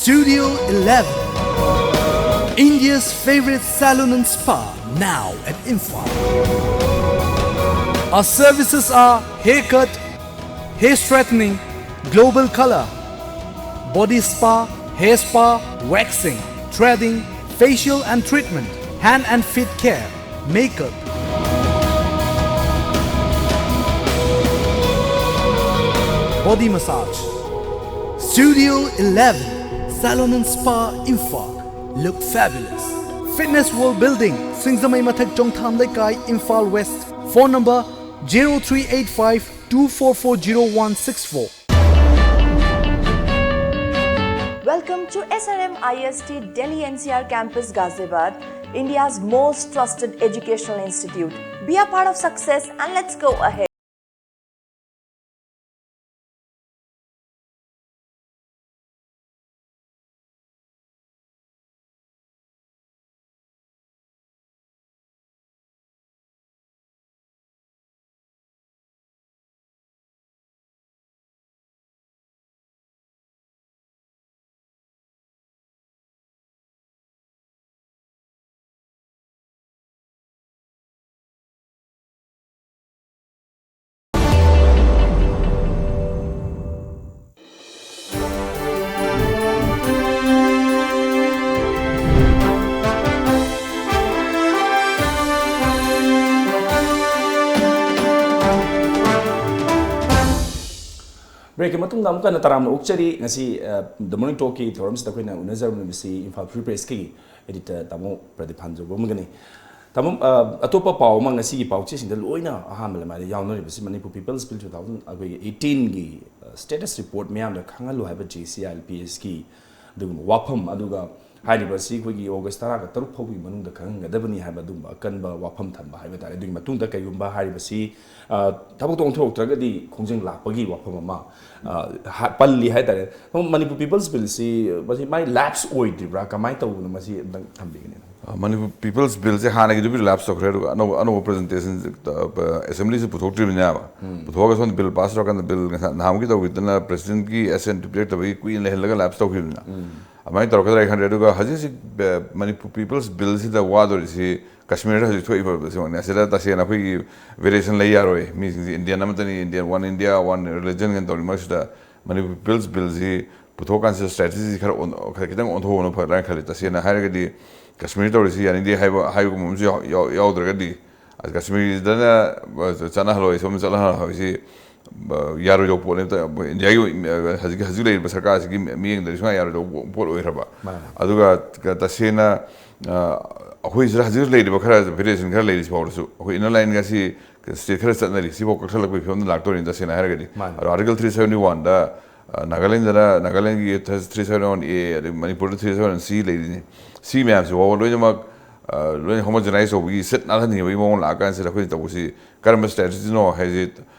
Studio eleven, India's favorite salon and spa, now at Imphal. Our services are haircut, hair straightening, global color, body spa, hair spa, waxing, threading, facial and treatment, hand and feet care, makeup, body massage. Studio eleven, Salon and Spa, Imphal. Look fabulous. Fitness World Building, Singzamei Mathak, Chongtham Leikai, Imphal West. Phone number zero three eight five two four four zero one six four. Welcome to S R M I S T Delhi N C R Campus, Ghaziabad, India's most trusted educational institute. Be a part of success and let's go ahead. ꯕ꯭ꯔꯦꯛꯀꯤ ꯃꯇꯨꯡꯗ ꯑꯃꯨꯛ ꯍꯟꯅ ꯇꯔꯥꯝꯅ ꯑꯣꯛꯆꯔꯤ꯫ ꯉꯁꯤ ꯗ morning ꯇꯣꯛꯀꯤ ꯊꯧꯔꯝꯁꯤꯗ ꯑꯩꯈꯣꯏꯅ ꯎꯅꯖꯔꯝꯂꯤꯕꯁꯤ Imphal free ꯄ꯭ꯔꯦꯁꯀꯤ editor ꯇꯥꯃꯣ ꯄ꯭ꯔꯗꯤꯞ ꯍꯥꯟꯖꯧꯕ ꯑꯃꯒꯅꯤ꯫ ꯇꯥꯃꯣ, ꯑ, ꯑꯇꯣꯞꯄ ꯄꯥꯎ ꯑꯃ ꯉꯁꯤꯒꯤ ꯄꯥꯎꯆꯦꯁꯤꯡꯗ ꯂꯣꯏꯅ ꯑꯍꯥꯟꯕ ꯂꯃꯥꯏꯗ ꯌꯥꯎꯅꯔꯤꯕꯁꯤ Manipur people's bill two thousand ꯑꯩꯈꯣꯏꯒꯤ ꯑꯩꯠꯇꯤꯟꯒꯤ ꯁ꯭ꯇꯦꯇꯁ ꯔꯤꯄꯣꯔꯠ ꯃꯤꯌꯥꯝꯗ ꯈꯪꯍꯜꯂꯨ ꯍꯥꯏꯕ J C I L P ꯑꯦꯁꯀꯤ ꯑꯗꯨꯒꯨꯝꯕ ꯋꯥꯐꯝ, ꯑꯗꯨꯒ ꯍꯥꯏꯔꯤꯕ ꯑꯁꯤ ꯑꯩꯈꯣꯏꯒꯤ ꯑꯣꯒꯁ ꯇꯔꯥꯒ ꯇꯔꯨꯛ ꯐꯥꯎꯕꯒꯤ ꯃꯅꯨꯡꯗ ꯈꯪꯍꯟꯒꯗꯕꯅꯤ ꯍꯥꯏꯕ ꯑꯗꯨꯒꯨꯝꯕ ꯑꯀꯟꯕ ꯋꯥꯐꯝ ꯊꯝꯕ ꯍꯥꯏꯕ ꯇꯥꯔꯦ꯫ ꯑꯗꯨꯒꯤ ꯃꯇꯨꯡꯗ ꯀꯩꯒꯨꯝꯕ ꯍꯥꯏꯔꯤꯕꯁꯤ, ꯑ, ꯊꯕꯛꯇ ꯑꯣꯟꯊꯣꯔꯛꯇ꯭ꯔꯒꯗꯤ ꯈꯣꯡꯖꯪ ꯂꯥꯛꯄꯒꯤ ꯋꯥꯐꯝ ꯑꯃ, ꯑ, ꯍꯥ-, ꯄꯜꯂꯤ ꯍꯥꯏ ꯇꯥꯔꯦ꯫ ꯃꯅꯤꯄꯨꯔ ꯄꯤꯄꯜꯁ ꯕꯤꯜꯁꯤ ꯃꯁꯤ ꯃꯥꯏ ꯂꯦꯞꯁ ꯑꯣꯏꯗ꯭ꯔꯤꯕ꯭ꯔꯥ, ꯀꯃꯥꯏꯅ ꯇꯧꯕꯅꯣ, ꯃꯁꯤ ꯑꯝꯇꯪ ꯊꯝꯕꯤꯒꯅꯤ? ꯑ, ꯃꯅꯤꯄꯨꯔ ꯄꯤꯄꯜꯁ ꯕꯤꯜꯁꯦ ꯍꯥꯟꯅꯒꯤꯗꯨꯕꯨꯗꯤ ꯂꯦꯞꯁ ꯇꯧꯈ꯭ꯔꯦ, ꯑꯗꯨꯒ ꯑꯅꯧꯕ, ꯑꯅꯧꯕ ꯄ꯭ꯔꯖꯦꯟꯇꯦꯁꯟ, ꯑ, ꯑꯦꯁꯦꯝꯕ꯭ꯂꯤꯁꯤ ꯄꯨꯊꯣꯛꯇ꯭ꯔꯤꯕꯅꯦꯕ꯫ ꯄꯨꯊꯣꯛꯑꯒ ꯁꯣꯝꯗ ꯕꯤꯜ ꯄꯥꯁ ꯇꯧꯔꯀꯥꯟꯗ ꯕꯤꯜ ꯉꯁꯥꯏ ꯅꯍꯥꯟꯃꯨꯛꯀꯤ ꯇꯧꯈꯤꯗꯅ ꯄ꯭ꯔꯦꯁꯤꯗꯦꯟꯠꯀꯤ ꯑꯦꯁꯦꯟꯠ ꯄꯤꯔꯛꯇꯕꯒꯤ ꯀꯨꯏꯅ ꯂꯩꯍꯜꯂꯒ ꯂꯦꯞꯁ ꯇꯧꯈꯤꯕꯅꯤꯅ꯫ ꯑꯗꯨꯃꯥꯏꯅ ꯇꯧꯔꯛꯀꯗ꯭ꯔꯥ ꯈꯟꯗ꯭ꯔꯦ꯫ ꯑꯗꯨꯒ ꯍꯧꯖꯤꯛ ꯍꯧꯖꯤꯛ, ꯑ, ꯃꯅꯤꯄꯨꯔ ꯄꯤꯄꯜꯁ ꯕꯤꯜꯁꯤꯗ ꯋꯥꯗꯣꯔꯤꯁꯤ ꯀꯁꯃꯤꯔꯗ ꯍꯧꯖꯤꯛ ꯊꯣꯛꯏꯕ ꯁꯤꯃꯛꯅꯤ꯫ ꯑꯁꯤꯗ ꯇꯁꯦꯡꯅ ꯑꯩꯈꯣꯏꯒꯤ ꯚꯦꯔꯤꯌꯦꯁꯟ ꯂꯩ ꯌꯥꯔꯣꯏ꯫ ꯃꯤꯁꯤꯡꯁꯤ ꯏꯟꯗꯤꯌꯟ ꯑꯃꯠꯇꯅꯤ, Indian, one India, one religion ꯀꯥꯏꯅ ꯇꯧꯔꯤ ꯃꯔꯛꯁꯤꯗ ꯃꯅꯤꯄꯨꯔ ꯄꯤꯄꯜꯁ ꯕꯤꯜꯁꯤ ꯄꯨꯊꯣꯛꯑꯀꯥꯟꯁꯤꯗ ꯁ꯭ꯇ꯭ꯔꯦꯇꯦꯖꯤ ꯈꯔ ꯑꯣꯟ-, ꯈꯔ ꯈꯤꯇꯪ ꯑꯣꯟꯊꯣꯛꯄꯅ ꯐꯒꯗ꯭ꯔꯥꯅ ꯈꯜꯂꯤ꯫ ꯇꯁꯦꯡꯅ ꯍꯥꯏꯔꯒꯗꯤ ꯀꯁꯃꯤꯔ ꯇꯧꯔꯤꯁꯤ ꯌꯥꯅꯤꯡꯗꯦ ꯍꯥꯏꯕ, ꯍꯥꯏꯕꯒꯨꯝꯕ ꯑꯃꯁꯨ ꯌꯥꯎ-, ꯌꯥꯎ-, ꯌꯥꯎꯗ꯭ꯔꯒꯗꯤ, ꯑ, ꯀꯁꯃꯤꯔꯗꯅ, ꯑ, ꯆꯠꯅꯍꯜꯂꯣꯏ, ꯁꯣꯝꯗ ꯆꯠꯅꯍꯜꯂꯣꯏꯁꯤ, ꯑ, ꯌꯥꯔꯣꯏꯗꯧꯕ ꯄꯣꯠꯅꯦꯕ꯫ ꯏꯟꯗꯤꯌꯥꯒꯤ ꯑꯣꯏ-, ꯑ, ꯍꯧꯖꯤꯛ, ꯍꯧꯖꯤꯛ ꯂꯩꯔꯤꯕ ꯁꯔꯀꯥꯔꯁꯤꯒꯤ ꯃꯤꯠꯌꯦꯡꯗꯗꯤ ꯁꯨꯡꯌꯥ ꯌꯥꯔꯣꯏꯗꯧꯕ ꯄꯣꯠ ꯑꯣꯏꯈ꯭ꯔꯕ꯫ ꯃꯥꯅꯦ꯫ ꯑꯗꯨꯒ ꯇ-, ꯇꯁꯦꯡꯅ, ꯑ, ꯑꯩꯈꯣꯏ ꯁꯤꯗ ꯍꯧꯖꯤꯛ ꯂꯩꯔꯤꯕ ꯈꯔ, ꯐꯦꯗꯔꯦꯁꯟ ꯈꯔ ꯂꯩꯔꯤꯁꯤ ꯐꯥꯎꯗꯁꯨ ꯑꯩꯈꯣꯏ ꯏꯟꯅꯔ ꯂꯥꯏꯟꯒꯁꯤ ꯁ꯭ꯇꯦꯠ ꯈꯔ ꯆꯠꯅꯔꯤ꯫ ꯁꯤꯐꯥꯎ ꯀꯛꯊꯠꯂꯛꯄꯒꯤ ꯐꯤꯕꯝꯗ ꯂꯥꯛꯇꯣꯔꯤꯅꯤ ꯇꯁꯦꯡꯅ ꯍꯥꯏꯔꯒꯗꯤ꯫ ꯃꯥꯅꯦ꯫ ꯑꯗꯣ ꯑꯥꯔꯇꯤꯀꯜ ꯊ꯭ꯔꯤ ꯁꯕꯦꯟꯇꯤ ꯋꯥꯟꯗ, ꯑ, ꯅꯥꯒꯥꯂꯦꯟꯗꯅ, ꯅꯥꯒꯥꯂꯦꯟꯒꯤ ꯊ꯭ꯔꯤ ꯁꯕꯦꯟꯇꯤ ꯋꯥꯟ ꯑꯦ, ꯑꯗꯩ ꯃꯅꯤꯄꯨꯔꯗ ꯊ꯭ꯔꯤ ꯁꯕꯦꯟꯇꯤ ꯋꯥꯟ ꯁꯤ ꯂꯩꯔꯤꯅꯤ꯫ ꯁꯤ ꯃꯌꯥꯝꯁꯤ ꯐꯥꯎꯕ ꯂꯣꯏꯅꯃꯛ, ꯑ, ꯂꯣꯏꯅ ꯍꯣꯃꯣꯖꯦꯅꯥꯏꯁ ꯇꯧꯕꯒꯤ, ꯁꯤꯠ ꯅꯥꯜꯍꯟꯅꯤꯡꯕꯒꯤ ꯃꯑꯣꯡ ꯂꯥꯛꯑꯀꯥꯟꯁꯤꯗ ꯑꯩꯈꯣꯏꯅ ꯇꯧꯕꯁꯤ ꯀꯔꯝꯕ ꯁ꯭ꯇ꯭ꯔꯦꯇꯦꯖꯤꯅꯣ ꯍꯥꯏꯁꯤ,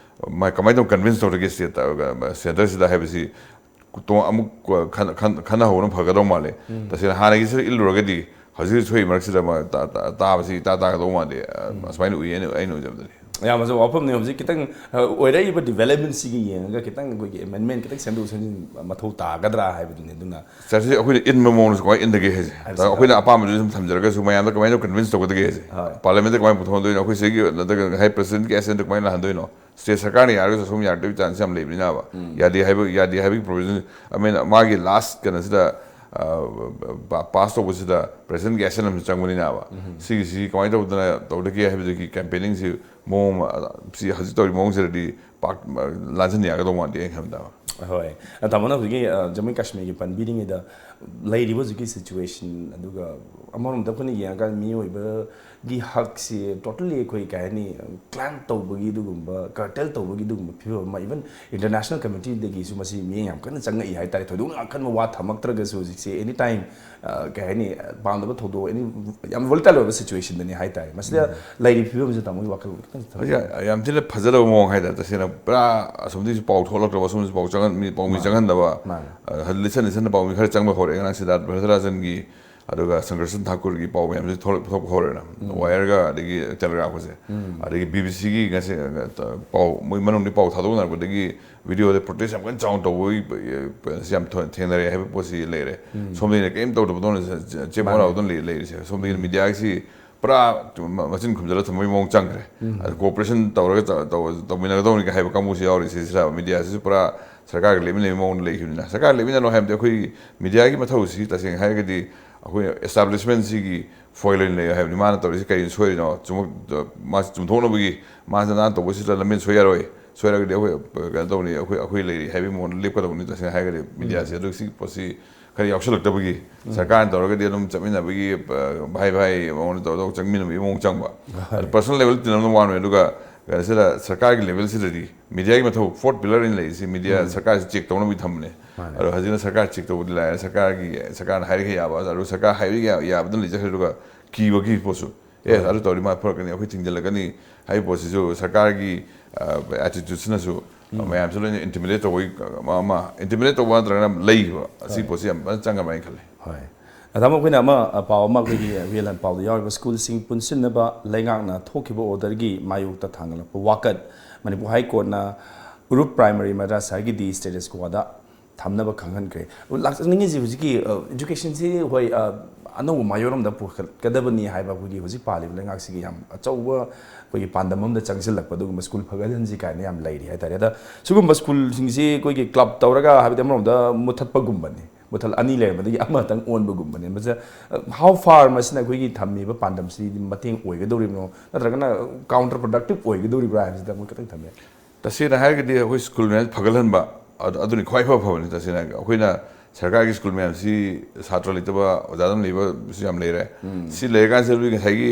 ꯃ-, ꯀꯃꯥꯏꯅ ꯇꯧꯅ ꯀꯟꯚꯤꯟꯁ ꯇꯧꯔꯒꯦ ꯁ꯭ꯇꯦꯠꯇ, ꯁꯦꯟꯇꯔꯁꯤꯗ ꯍꯥꯏꯕꯁꯤ ꯇꯣꯉꯥꯟ-, ꯑꯃꯨꯛ ꯈꯟ-, ꯈꯟ-, ꯈꯟꯅꯍꯧꯕꯅ ꯐꯒꯗꯧ ꯃꯥꯜꯂꯦ꯫ ꯎꯝ꯫ ꯇꯁꯦꯡꯅ ꯍꯥꯟꯅꯒꯤꯁꯤꯗ ꯏꯜꯂꯨꯔꯒꯗꯤ ꯍꯧꯖꯤꯛ ꯊꯣꯛꯏ ꯃꯔꯛꯁꯤꯗ ꯃ-, ꯇꯥ-, ꯇꯥ-, ꯇꯥꯕꯁꯤ ꯏꯇꯥ ꯇꯥꯒꯗꯧ ꯃꯥꯟꯗꯦ꯫ ꯎꯝ꯫ ꯑꯁꯨꯃꯥꯏꯅ ꯎꯏ ꯑꯩꯅ, ꯑꯩꯅ ꯎꯖꯕꯗꯗꯤ꯫ ꯌꯥꯝ ꯐꯖꯕ ꯋꯥꯐꯝꯅꯤ꯫ ꯍꯧꯖꯤꯛ ꯈꯤꯇꯪ, ꯑ, ꯑꯣꯏꯔꯛꯏꯕ ꯗꯤꯕꯦꯂꯞꯃꯦꯟꯁꯤꯒ ꯌꯦꯡꯉꯒ ꯈꯤꯇꯪ ꯑꯩꯈꯣꯏꯒꯤ ꯑꯦꯃꯦꯟꯃꯦꯟ ꯈꯤꯇꯪ ꯁꯦꯝꯗꯣꯛ ꯁꯦꯝꯖꯤꯟ ꯃꯊꯧ ꯇꯥꯒꯗ꯭ꯔꯥ ꯍꯥꯏꯕꯗꯨꯅꯤ꯫ ꯑꯗꯨꯅ ꯁꯥꯔꯁꯤ ꯑꯩꯈꯣꯏꯅ ꯏꯟꯕ ꯃꯑꯣꯡꯗꯁꯨ ꯀꯃꯥꯏꯅ ꯏꯟꯗꯒꯦ ꯍꯥꯏꯁꯦ? ꯍꯥꯏꯕꯁꯦ꯫ ꯑꯩꯈꯣꯏꯅ ꯑꯄꯥꯝꯕꯗꯨ ꯁꯨꯝ ꯊꯝꯖꯔꯒꯁꯨ ꯃꯌꯥꯝꯗ ꯀꯃꯥꯏꯅ ꯀꯟꯚꯤꯟꯁ ꯇꯧꯒꯗꯒꯦ ꯍꯥꯏꯁꯦ? ꯍꯣꯏ꯫ ꯄꯥꯔꯂꯤꯌꯥꯃꯦꯟꯗ ꯀꯃꯥꯏꯅ ꯄꯨꯊꯣꯛꯍꯟꯗꯣꯏꯅꯣ? ꯑꯩꯈꯣꯏ ꯁꯤꯒꯤ ꯅꯠꯇ꯭ꯔꯒ ꯉꯁꯥꯏ ꯄ꯭ꯔꯁꯤꯗꯦꯟꯠꯀꯤ ꯑꯦꯁꯦꯟꯠꯇ ꯀꯃꯥꯏꯅ ꯂꯥꯛꯍꯟꯗꯣꯏꯅꯣ? ꯁ꯭ꯇꯦꯠ ꯁꯔꯀꯥꯔꯅ ꯌꯥꯔꯒꯁꯨ ꯑꯁꯣꯝ ꯌꯥꯔꯛꯇꯕꯒꯤ ꯆꯥꯟꯁ ꯌꯥꯝ ꯂꯩꯕꯅꯤꯅꯕ꯫ ꯎꯝ꯫ ꯌꯥꯗꯦ ꯍꯥꯏꯕ, ꯌꯥꯗꯦ ꯍꯥꯏꯕꯒꯤ ꯄ꯭ꯔꯣꯚꯤꯖꯟ, I mean, ꯃꯥꯒꯤ ꯂꯥꯁ ꯀꯩꯅꯣꯁꯤꯗ, ꯄꯥꯁ ꯇꯧꯕꯁꯤꯗ ꯄ꯭ꯔꯦꯁꯤꯗꯦꯟꯒꯤ ꯑꯦꯁꯦꯟ ꯑꯃꯁꯨ ꯆꯪꯕꯅꯤꯅꯕ꯫ ꯁꯤꯒꯤꯁꯤ ꯀꯃꯥꯏꯅ ꯇꯧꯗꯅ ꯇꯧꯗꯒꯦ ꯍꯥꯏꯕꯗꯨꯒꯤ ꯀꯦꯝꯄꯦꯅꯤꯡꯁꯤ ꯃꯑꯣꯡ ꯑꯃ, ꯁꯤ ꯍꯧꯖꯤꯛ ꯇꯧꯔꯤ ꯃꯑꯣꯡꯁꯤꯗꯗꯤ ꯄꯥꯛ ꯂꯥꯟꯖꯟ ꯌꯥꯒꯗꯧ ꯃꯥꯟꯗꯦ ꯑꯩꯅ ꯈꯟꯕꯗ꯫ ꯍꯣꯏ꯫ ꯇꯥꯃꯣꯅ ꯍꯧꯖꯤꯛꯀꯤ ꯖꯃꯨ ꯀꯥꯁꯃꯤꯔꯒꯤ ꯄꯟꯕꯤꯔꯤꯉꯩꯗ, ꯂꯩꯔꯤꯕ ꯍꯧꯖꯤꯛꯀꯤ ꯁꯤꯆꯨꯋꯦꯁꯟ, ꯑꯗꯨꯒ ꯑꯃꯔꯣꯝꯗ ꯑꯩꯈꯣꯏꯅ ꯌꯦꯡꯉꯀꯥꯟꯗ ꯃꯤꯑꯣꯏꯕꯒꯤ ꯍꯛꯁꯤ ꯇꯣꯇꯜꯂꯤ ꯑꯩꯈꯣꯏ ꯀꯩ ꯍꯥꯏꯅꯤ, ꯀ꯭ꯂꯥꯝ ꯇꯧꯕꯒꯤ ꯑꯗꯨꯒꯨꯝꯕ, ꯀꯔꯇꯦꯜ ꯇꯧꯕꯒꯤ ꯑꯗꯨꯒꯨꯝꯕ ꯐꯤꯕꯝ ꯑꯃ, ꯏꯚꯟ ꯏꯟꯇꯔꯅꯦꯁꯅꯦꯜ ꯀꯝꯃ꯭ꯌꯨꯅꯤꯇꯤꯗꯒꯤꯁꯨ ꯃꯁꯤ ꯃꯤꯠꯌꯦꯡ ꯌꯥꯝ ꯀꯟꯅ ꯆꯪꯉꯛꯏ ꯍꯥꯏꯇꯥꯔꯦ꯫ ꯊꯣꯏꯗꯣꯛꯅ ꯑꯀꯟꯕ ꯋꯥ ꯊꯝꯃꯛꯇ꯭ꯔꯒꯁꯨ ꯍꯧꯖꯤꯛꯁꯦ ꯑꯦꯅꯤ ꯇꯥꯏꯝ, ꯀꯩ ꯍꯥꯏꯅꯤ, ꯄꯥꯝꯗꯕ ꯊꯧꯗꯣꯛ, ꯑꯦꯅꯤ, ꯌꯥꯝ ꯚꯣꯂꯇꯥꯏꯜ ꯑꯣꯏꯕ ꯁꯤꯆꯨꯋꯦꯁꯟꯗꯅꯤ ꯍꯥꯏꯇꯥꯔꯦ꯫ ꯃꯁꯤꯗ ꯂꯩꯔꯤꯕ ꯐꯤꯕꯝꯁꯤꯗ ꯇꯥꯃꯣꯒꯤ ꯋꯥꯈꯜꯂꯣꯟ ꯈꯤꯇꯪ ꯊꯝꯕꯤꯌꯨ꯫ ꯍꯧꯖꯤꯛ ꯌꯥꯝ ꯊꯤꯅ ꯐꯖꯗꯕ ꯃꯑꯣꯡ ꯍꯥꯏꯇꯥꯔꯦ꯫ ꯇꯁꯦꯡꯅ ꯄꯨꯔꯥ ꯑꯁꯣꯝꯗꯒꯤꯁꯨ ꯄꯥꯎ ꯊꯣꯛꯂꯛꯇ꯭ꯔꯕ, ꯑꯁꯣꯝꯗꯁꯨ ꯄꯥꯎ ꯆꯪꯍꯟ-, ꯃꯤ ꯄꯥꯎ ꯃꯤ ꯆꯪꯍꯟꯗꯕ, ꯃꯥꯅꯦ꯫ ꯑ, ꯂꯤꯁꯟ ꯂꯤꯁꯟꯅ ꯄꯥꯎ ꯃꯤ ꯈꯔ ꯆꯪꯕ ꯍꯧꯔꯛꯑꯦ꯫ ꯉꯔꯥꯡ ꯁꯤꯗꯥꯔꯠ ꯚꯔꯗꯔꯥꯖꯟꯒꯤ ꯑꯗꯨꯒ ꯁꯪꯒꯔꯁꯟ ꯊꯥꯀꯨꯔꯒꯤ ꯄꯥꯎ ꯃꯌꯥꯝꯁꯤ ꯊꯣꯛꯂꯛ-, ꯊꯣꯛꯄ ꯍꯧꯔꯦꯅ꯫ ꯋꯥꯌꯔꯒ ꯑꯗꯒꯤ ꯇꯦꯂꯦꯒ꯭ꯔꯥꯐꯀꯁꯦ꯫ ꯑꯗꯒꯤ ꯕꯤ ꯕꯤ ꯁꯤꯒꯤ ꯉꯁꯤ, ꯑ, ꯄꯥꯎ, ꯃꯣꯏ ꯃꯅꯨꯡꯗ ꯄꯥꯎ ꯊꯥꯗꯣꯛꯅꯔꯛꯄꯗꯒꯤ ꯚꯤꯗꯤꯑꯣꯗ ꯄ꯭ꯔꯣꯇꯦꯁ ꯌꯥꯝ ꯀꯟꯅ ꯆꯥꯎꯅ ꯇꯧꯕꯒꯤ, ꯑ, ꯁꯤ ꯌꯥꯝ ꯊꯣꯏ-, ꯊꯦꯡꯅꯔꯦ ꯍꯥꯏꯕ ꯄꯣꯠꯁꯤ ꯂꯩꯔꯦ꯫ ꯁꯣꯝꯗꯒꯤꯅ ꯀꯔꯤꯝ ꯇꯧꯗꯕꯗꯧꯅ ꯆꯦ-, ꯆꯦ-, ꯆꯦꯞ ꯃꯥꯅꯦ꯫ ꯑꯣꯟꯅꯕꯗꯧꯅ ꯂꯩ-, ꯂꯩꯔꯤꯁꯦ꯫ ꯁꯣꯝꯗꯒꯤꯅ ꯃꯤꯗꯤꯌꯥꯒꯤꯁꯤ ꯄꯨꯔꯥ ꯃ-, ꯃꯆꯤꯟ ꯈꯨꯝꯖꯤꯜꯂ ꯊꯝꯕꯒꯤ ꯃꯑꯣꯡ ꯆꯪꯈ꯭ꯔꯦ꯫ ꯑꯗ ꯀꯣꯑꯣꯄꯔꯦꯁꯟ ꯇꯧꯔꯒ ꯇ-, ꯇꯧ-, ꯇꯧꯃꯤꯟꯅꯒꯗꯧꯅꯤꯒ ꯍꯥꯏꯕ ꯀꯥꯡꯕꯨꯁꯨ ꯌꯥꯎꯔꯤ꯫ ꯁꯤꯁꯤꯗ ꯃꯤꯗꯤꯌꯥꯁꯤꯁꯨ ꯄꯨꯔꯥ ꯁꯔꯀꯥꯔꯒ ꯂꯦꯞꯃꯤꯟꯅꯕꯒꯤ ꯃꯑꯣꯡꯗ ꯂꯩꯈꯤꯕꯅꯤꯅ, ꯁꯔꯀꯥꯔ ꯂꯦꯞꯃꯤꯟꯅꯔꯣ ꯍꯥꯏꯕꯗꯤ ꯑꯩꯈꯣꯏ ꯃꯤꯗꯤꯌꯥꯒꯤ ꯃꯊꯧꯁꯤ ꯇꯁꯦꯡꯅ ꯍꯥꯏꯔꯒꯗꯤ ꯑꯩꯈꯣꯏ ꯑꯦꯁꯇꯥꯕ꯭ꯂꯤꯁꯃꯦꯟꯁꯤꯒꯤ ꯐꯣꯏꯜ ꯑꯣꯏꯅ ꯂꯩꯌꯣ ꯍꯥꯏꯕꯅꯤ꯫ ꯃꯥꯅ ꯇꯧꯔꯤꯁꯤ ꯀꯔꯤ ꯁꯣꯏꯔꯤꯅꯣ? ꯆꯨꯝꯃꯛ-, ꯃꯥꯁꯤ ꯆꯨꯝꯊꯣꯛꯅꯕꯒꯤ ꯃꯥꯁꯤ ꯅꯥꯟ ꯇꯧꯕꯁꯤꯗ ꯂꯝꯕꯦꯟ ꯁꯣꯏ ꯌꯥꯔꯣꯏ꯫ ꯁꯣꯏꯔꯒꯗꯤ ꯑꯩꯈꯣꯏ ꯀꯩꯅꯣ ꯇꯧꯅꯤ, ꯑꯩꯈꯣꯏ, ꯑꯩꯈꯣꯏ ꯂꯩꯔꯤ ꯍꯥꯏꯕꯒꯤ ꯃꯑꯣꯡꯗ ꯂꯦꯞꯀꯗꯧꯕꯅꯤ꯫ ꯇꯁꯦꯡꯅ ꯍꯥꯏꯔꯒꯗꯤ ꯃꯤꯗꯤꯌꯥꯁꯤ ꯑꯗꯨ ꯁꯤꯒꯤ ꯄꯣꯠꯁꯤ ꯈꯔ ꯌꯥꯎꯁꯜꯂꯛꯇꯕꯒꯤ, ꯁꯔꯀꯥꯔꯅ ꯇꯧꯔꯒꯗꯤ ꯑꯗꯨꯝ ꯆꯠꯃꯤꯟꯅꯕꯒꯤ, ꯑ, ꯚꯥꯏ ꯚꯥꯏ ꯃꯑꯣꯡꯗ ꯇꯧꯔꯒ ꯆꯪꯃꯤꯟꯅꯕꯒꯤ ꯃꯑꯣꯡ ꯆꯪꯕ꯫ ꯑꯗꯨ ꯄꯔꯁꯣꯅꯦꯜ ꯂꯦꯚꯦꯜ ꯇꯤꯟꯅꯕꯅ ꯋꯥꯟ ꯋꯦ꯫ ꯑꯗꯨꯒ ꯀꯩꯅꯣꯁꯤꯗ ꯁꯔꯀꯥꯔꯒꯤ ꯂꯦꯚꯦꯜꯁꯤꯗꯗꯤ ꯃꯤꯗꯤꯌꯥꯒꯤ ꯃꯊꯧ, ꯐꯣꯔꯠ ꯄꯤꯂꯔ ꯑꯣꯏꯅ ꯂꯩꯔꯤꯁꯤ ꯃꯤꯗꯤꯌꯥ ꯁꯔꯀꯥꯔꯁꯤ ꯆꯦꯛ ꯇꯧꯅꯕꯒꯤ ꯊꯝꯕꯅꯦ꯫ ꯑꯗꯣ ꯍꯧꯖꯤꯛꯅ ꯁꯔꯀꯥꯔ ꯆꯦꯛ ꯇꯧꯕꯗꯤ ꯂꯥꯏꯔꯦ, ꯁꯔꯀꯥꯔꯒꯤ, ꯁꯔꯀꯥꯔꯅ ꯍꯥꯏꯔꯤꯈꯩ ꯌꯥꯕ, ꯑꯗꯨ ꯁꯔꯀꯥꯔ ꯍꯥꯏꯔꯤꯈꯩ ꯌꯥꯕꯗꯨꯅ ꯂꯩꯖꯈ꯭ꯔꯦ꯫ ꯑꯗꯨꯒ ꯀꯤꯕꯒꯤ ꯄꯣꯠꯁꯨ, ꯑꯦ, ꯑꯗꯨ ꯇꯧꯔꯗꯤ ꯃꯥ ꯐꯔꯛꯀꯅꯤ, ꯑꯩꯈꯣꯏ ꯊꯤꯡꯖꯤꯜꯂꯛꯀꯅꯤ ꯍꯥꯏꯕ ꯄꯣꯠꯁꯤꯁꯨ ꯁꯔꯀꯥꯔꯒꯤ, ꯑ, ꯑꯦꯇꯤꯇ꯭ꯌꯨꯠꯁꯤꯅꯁꯨ ꯃꯌꯥꯝꯁꯨ ꯂꯣꯏꯅ ꯏꯟꯇꯤꯃꯤꯗꯦꯠ ꯇꯧꯕꯒꯤ, ꯑꯃ, ꯑꯃ ꯏꯟꯇꯤꯃꯤꯗꯦꯠ ꯇꯧꯕ ꯅꯠꯇ꯭ꯔꯒꯅ ꯂꯩꯈꯤꯕ ꯑꯁꯤ ꯄꯣꯠꯁꯤ ꯌꯥꯝ ꯐꯖꯅ ꯆꯪꯒꯅꯤ ꯍꯥꯏꯅ ꯈꯜꯂꯤ꯫ ꯍꯣꯏ꯫ ꯑꯗ ꯑꯃ ꯑꯩꯈꯣꯏꯅ ꯑꯃ, ꯑ, ꯄꯥꯎ ꯑꯃ ꯑꯩꯈꯣꯏꯒꯤ ꯋꯤꯌꯦꯜ ꯂꯥꯏꯟ ꯄꯥꯎꯗ ꯌꯥꯎꯔꯤꯕ ꯁ꯭ꯀꯨꯜꯁꯤꯡ ꯄꯨꯟꯁꯤꯟꯅꯕ ꯂꯩꯉꯥꯛꯅ ꯊꯣꯛꯈꯤꯕ ꯑꯣꯔꯗꯔꯒꯤ ꯃꯥꯌꯣꯛꯇ ꯊꯥꯡꯒꯠꯂꯛꯄ ꯋꯥꯀꯠ꯫ ꯃꯅꯤꯄꯨꯔ ꯍꯥꯏ ꯀꯣꯔꯠꯅ ꯎꯔꯨꯞ ꯄ꯭ꯔꯥꯏꯃꯥꯔꯤ ꯃꯗ꯭ꯔꯁꯥꯒꯤꯗꯤ ꯁ꯭ꯇꯦꯇꯁ ꯀ꯭ꯋꯣꯗ ꯊꯝꯅꯕ ꯈꯪꯍꯟꯈ꯭ꯔꯦ꯫ ꯂꯥꯛꯆꯅꯤꯡꯉꯤꯁꯤ ꯍꯧꯖꯤꯛꯀꯤ, ꯑ, ꯏꯗꯨꯀꯦꯁꯟꯁꯤ, ꯍꯣꯏ, ꯑ, ꯑꯅꯧꯕ ꯃꯥꯌꯣꯟꯔꯣꯝꯗ ꯄꯨꯈꯠꯀꯗꯕꯅꯤ ꯍꯥꯏꯕ ꯑꯩꯈꯣꯏꯒꯤ ꯍꯧꯖꯤꯛ ꯄꯥꯜꯂꯤꯕ ꯂꯩꯉꯥꯛꯁꯤꯒꯤ ꯌꯥꯝ ꯑꯆꯧꯕ ꯑꯩꯈꯣꯏꯒꯤ ꯄꯥꯟꯗꯝ ꯑꯃꯗ ꯆꯪꯁꯤꯜꯂꯛꯄ ꯑꯗꯨꯒꯨꯝꯕ ꯁ꯭ꯀꯨꯜ ꯐꯒꯠꯍꯟꯁꯤ ꯀꯥꯏꯅ ꯌꯥꯝ ꯂꯩꯔꯤ ꯍꯥꯏꯇꯥꯔꯦ꯫ ꯑꯗ ꯁꯤꯒꯨꯝꯕ ꯁ꯭ꯀꯨꯜꯁꯤꯡꯁꯤ ꯑꯩꯈꯣꯏꯒꯤ ꯀ꯭ꯂꯕ ꯇꯧꯔꯒ, ꯍꯥꯏꯕꯗꯤ ꯑꯃꯔꯣꯝꯗ ꯃꯨꯊꯠꯄꯒꯨꯝꯕꯅꯤ꯫ ꯃꯨꯊꯠ ꯑꯅꯤ ꯂꯩꯔꯝꯕꯗꯒꯤ ꯑꯃꯇꯪ ꯑꯣꯟꯕꯒꯨꯝꯕꯅꯦ꯫ ꯃꯁꯤ how far ꯃꯁꯤꯅ ꯑꯩꯈꯣꯏꯒꯤ ꯊꯝꯃꯤꯕ ꯄꯥꯟꯗꯝꯁꯤꯗꯤ ꯃꯇꯦꯡ ꯑꯣꯏꯒꯗꯧꯔꯤꯕꯅꯣ, ꯅꯠꯇ꯭ꯔꯒꯅ counter productive ꯑꯣꯏꯒꯗꯧꯔꯤꯕ꯭ꯔꯥ ꯍꯥꯏꯕꯁꯤꯗ ꯑꯃꯨꯛ ꯈꯤꯇꯪ ꯊꯝꯕꯤꯌꯨ꯫ ꯇꯁꯦꯡꯅ ꯍꯥꯏꯔꯒꯗꯤ ꯑꯩꯈꯣꯏ ꯁ꯭ꯀꯨꯜ ꯃꯌꯥꯝ ꯐꯒꯠꯍꯟꯕ, ꯑꯗꯨ, ꯑꯗꯨꯅ ꯈ꯭ꯋꯥꯏ ꯐ ꯐꯕꯅꯤ꯫ ꯇꯁꯦꯡꯅ ꯑꯩꯈꯣꯏꯅ ꯁꯔꯀꯥꯔꯒꯤ ꯁ꯭ꯀꯨꯜ ꯃꯌꯥꯝꯁꯤ ꯁꯥꯇ꯭ꯔ ꯂꯩꯇꯕ, ꯑꯣꯖꯥ ꯑꯗꯨꯝ ꯂꯩꯕꯁꯨ ꯌꯥꯝ ꯂꯩꯔꯦ꯫ ꯁꯤ ꯂꯩꯔꯀꯥꯟꯁꯤꯗ ꯑꯩꯈꯣꯏ ꯉꯁꯥꯏꯒꯤ,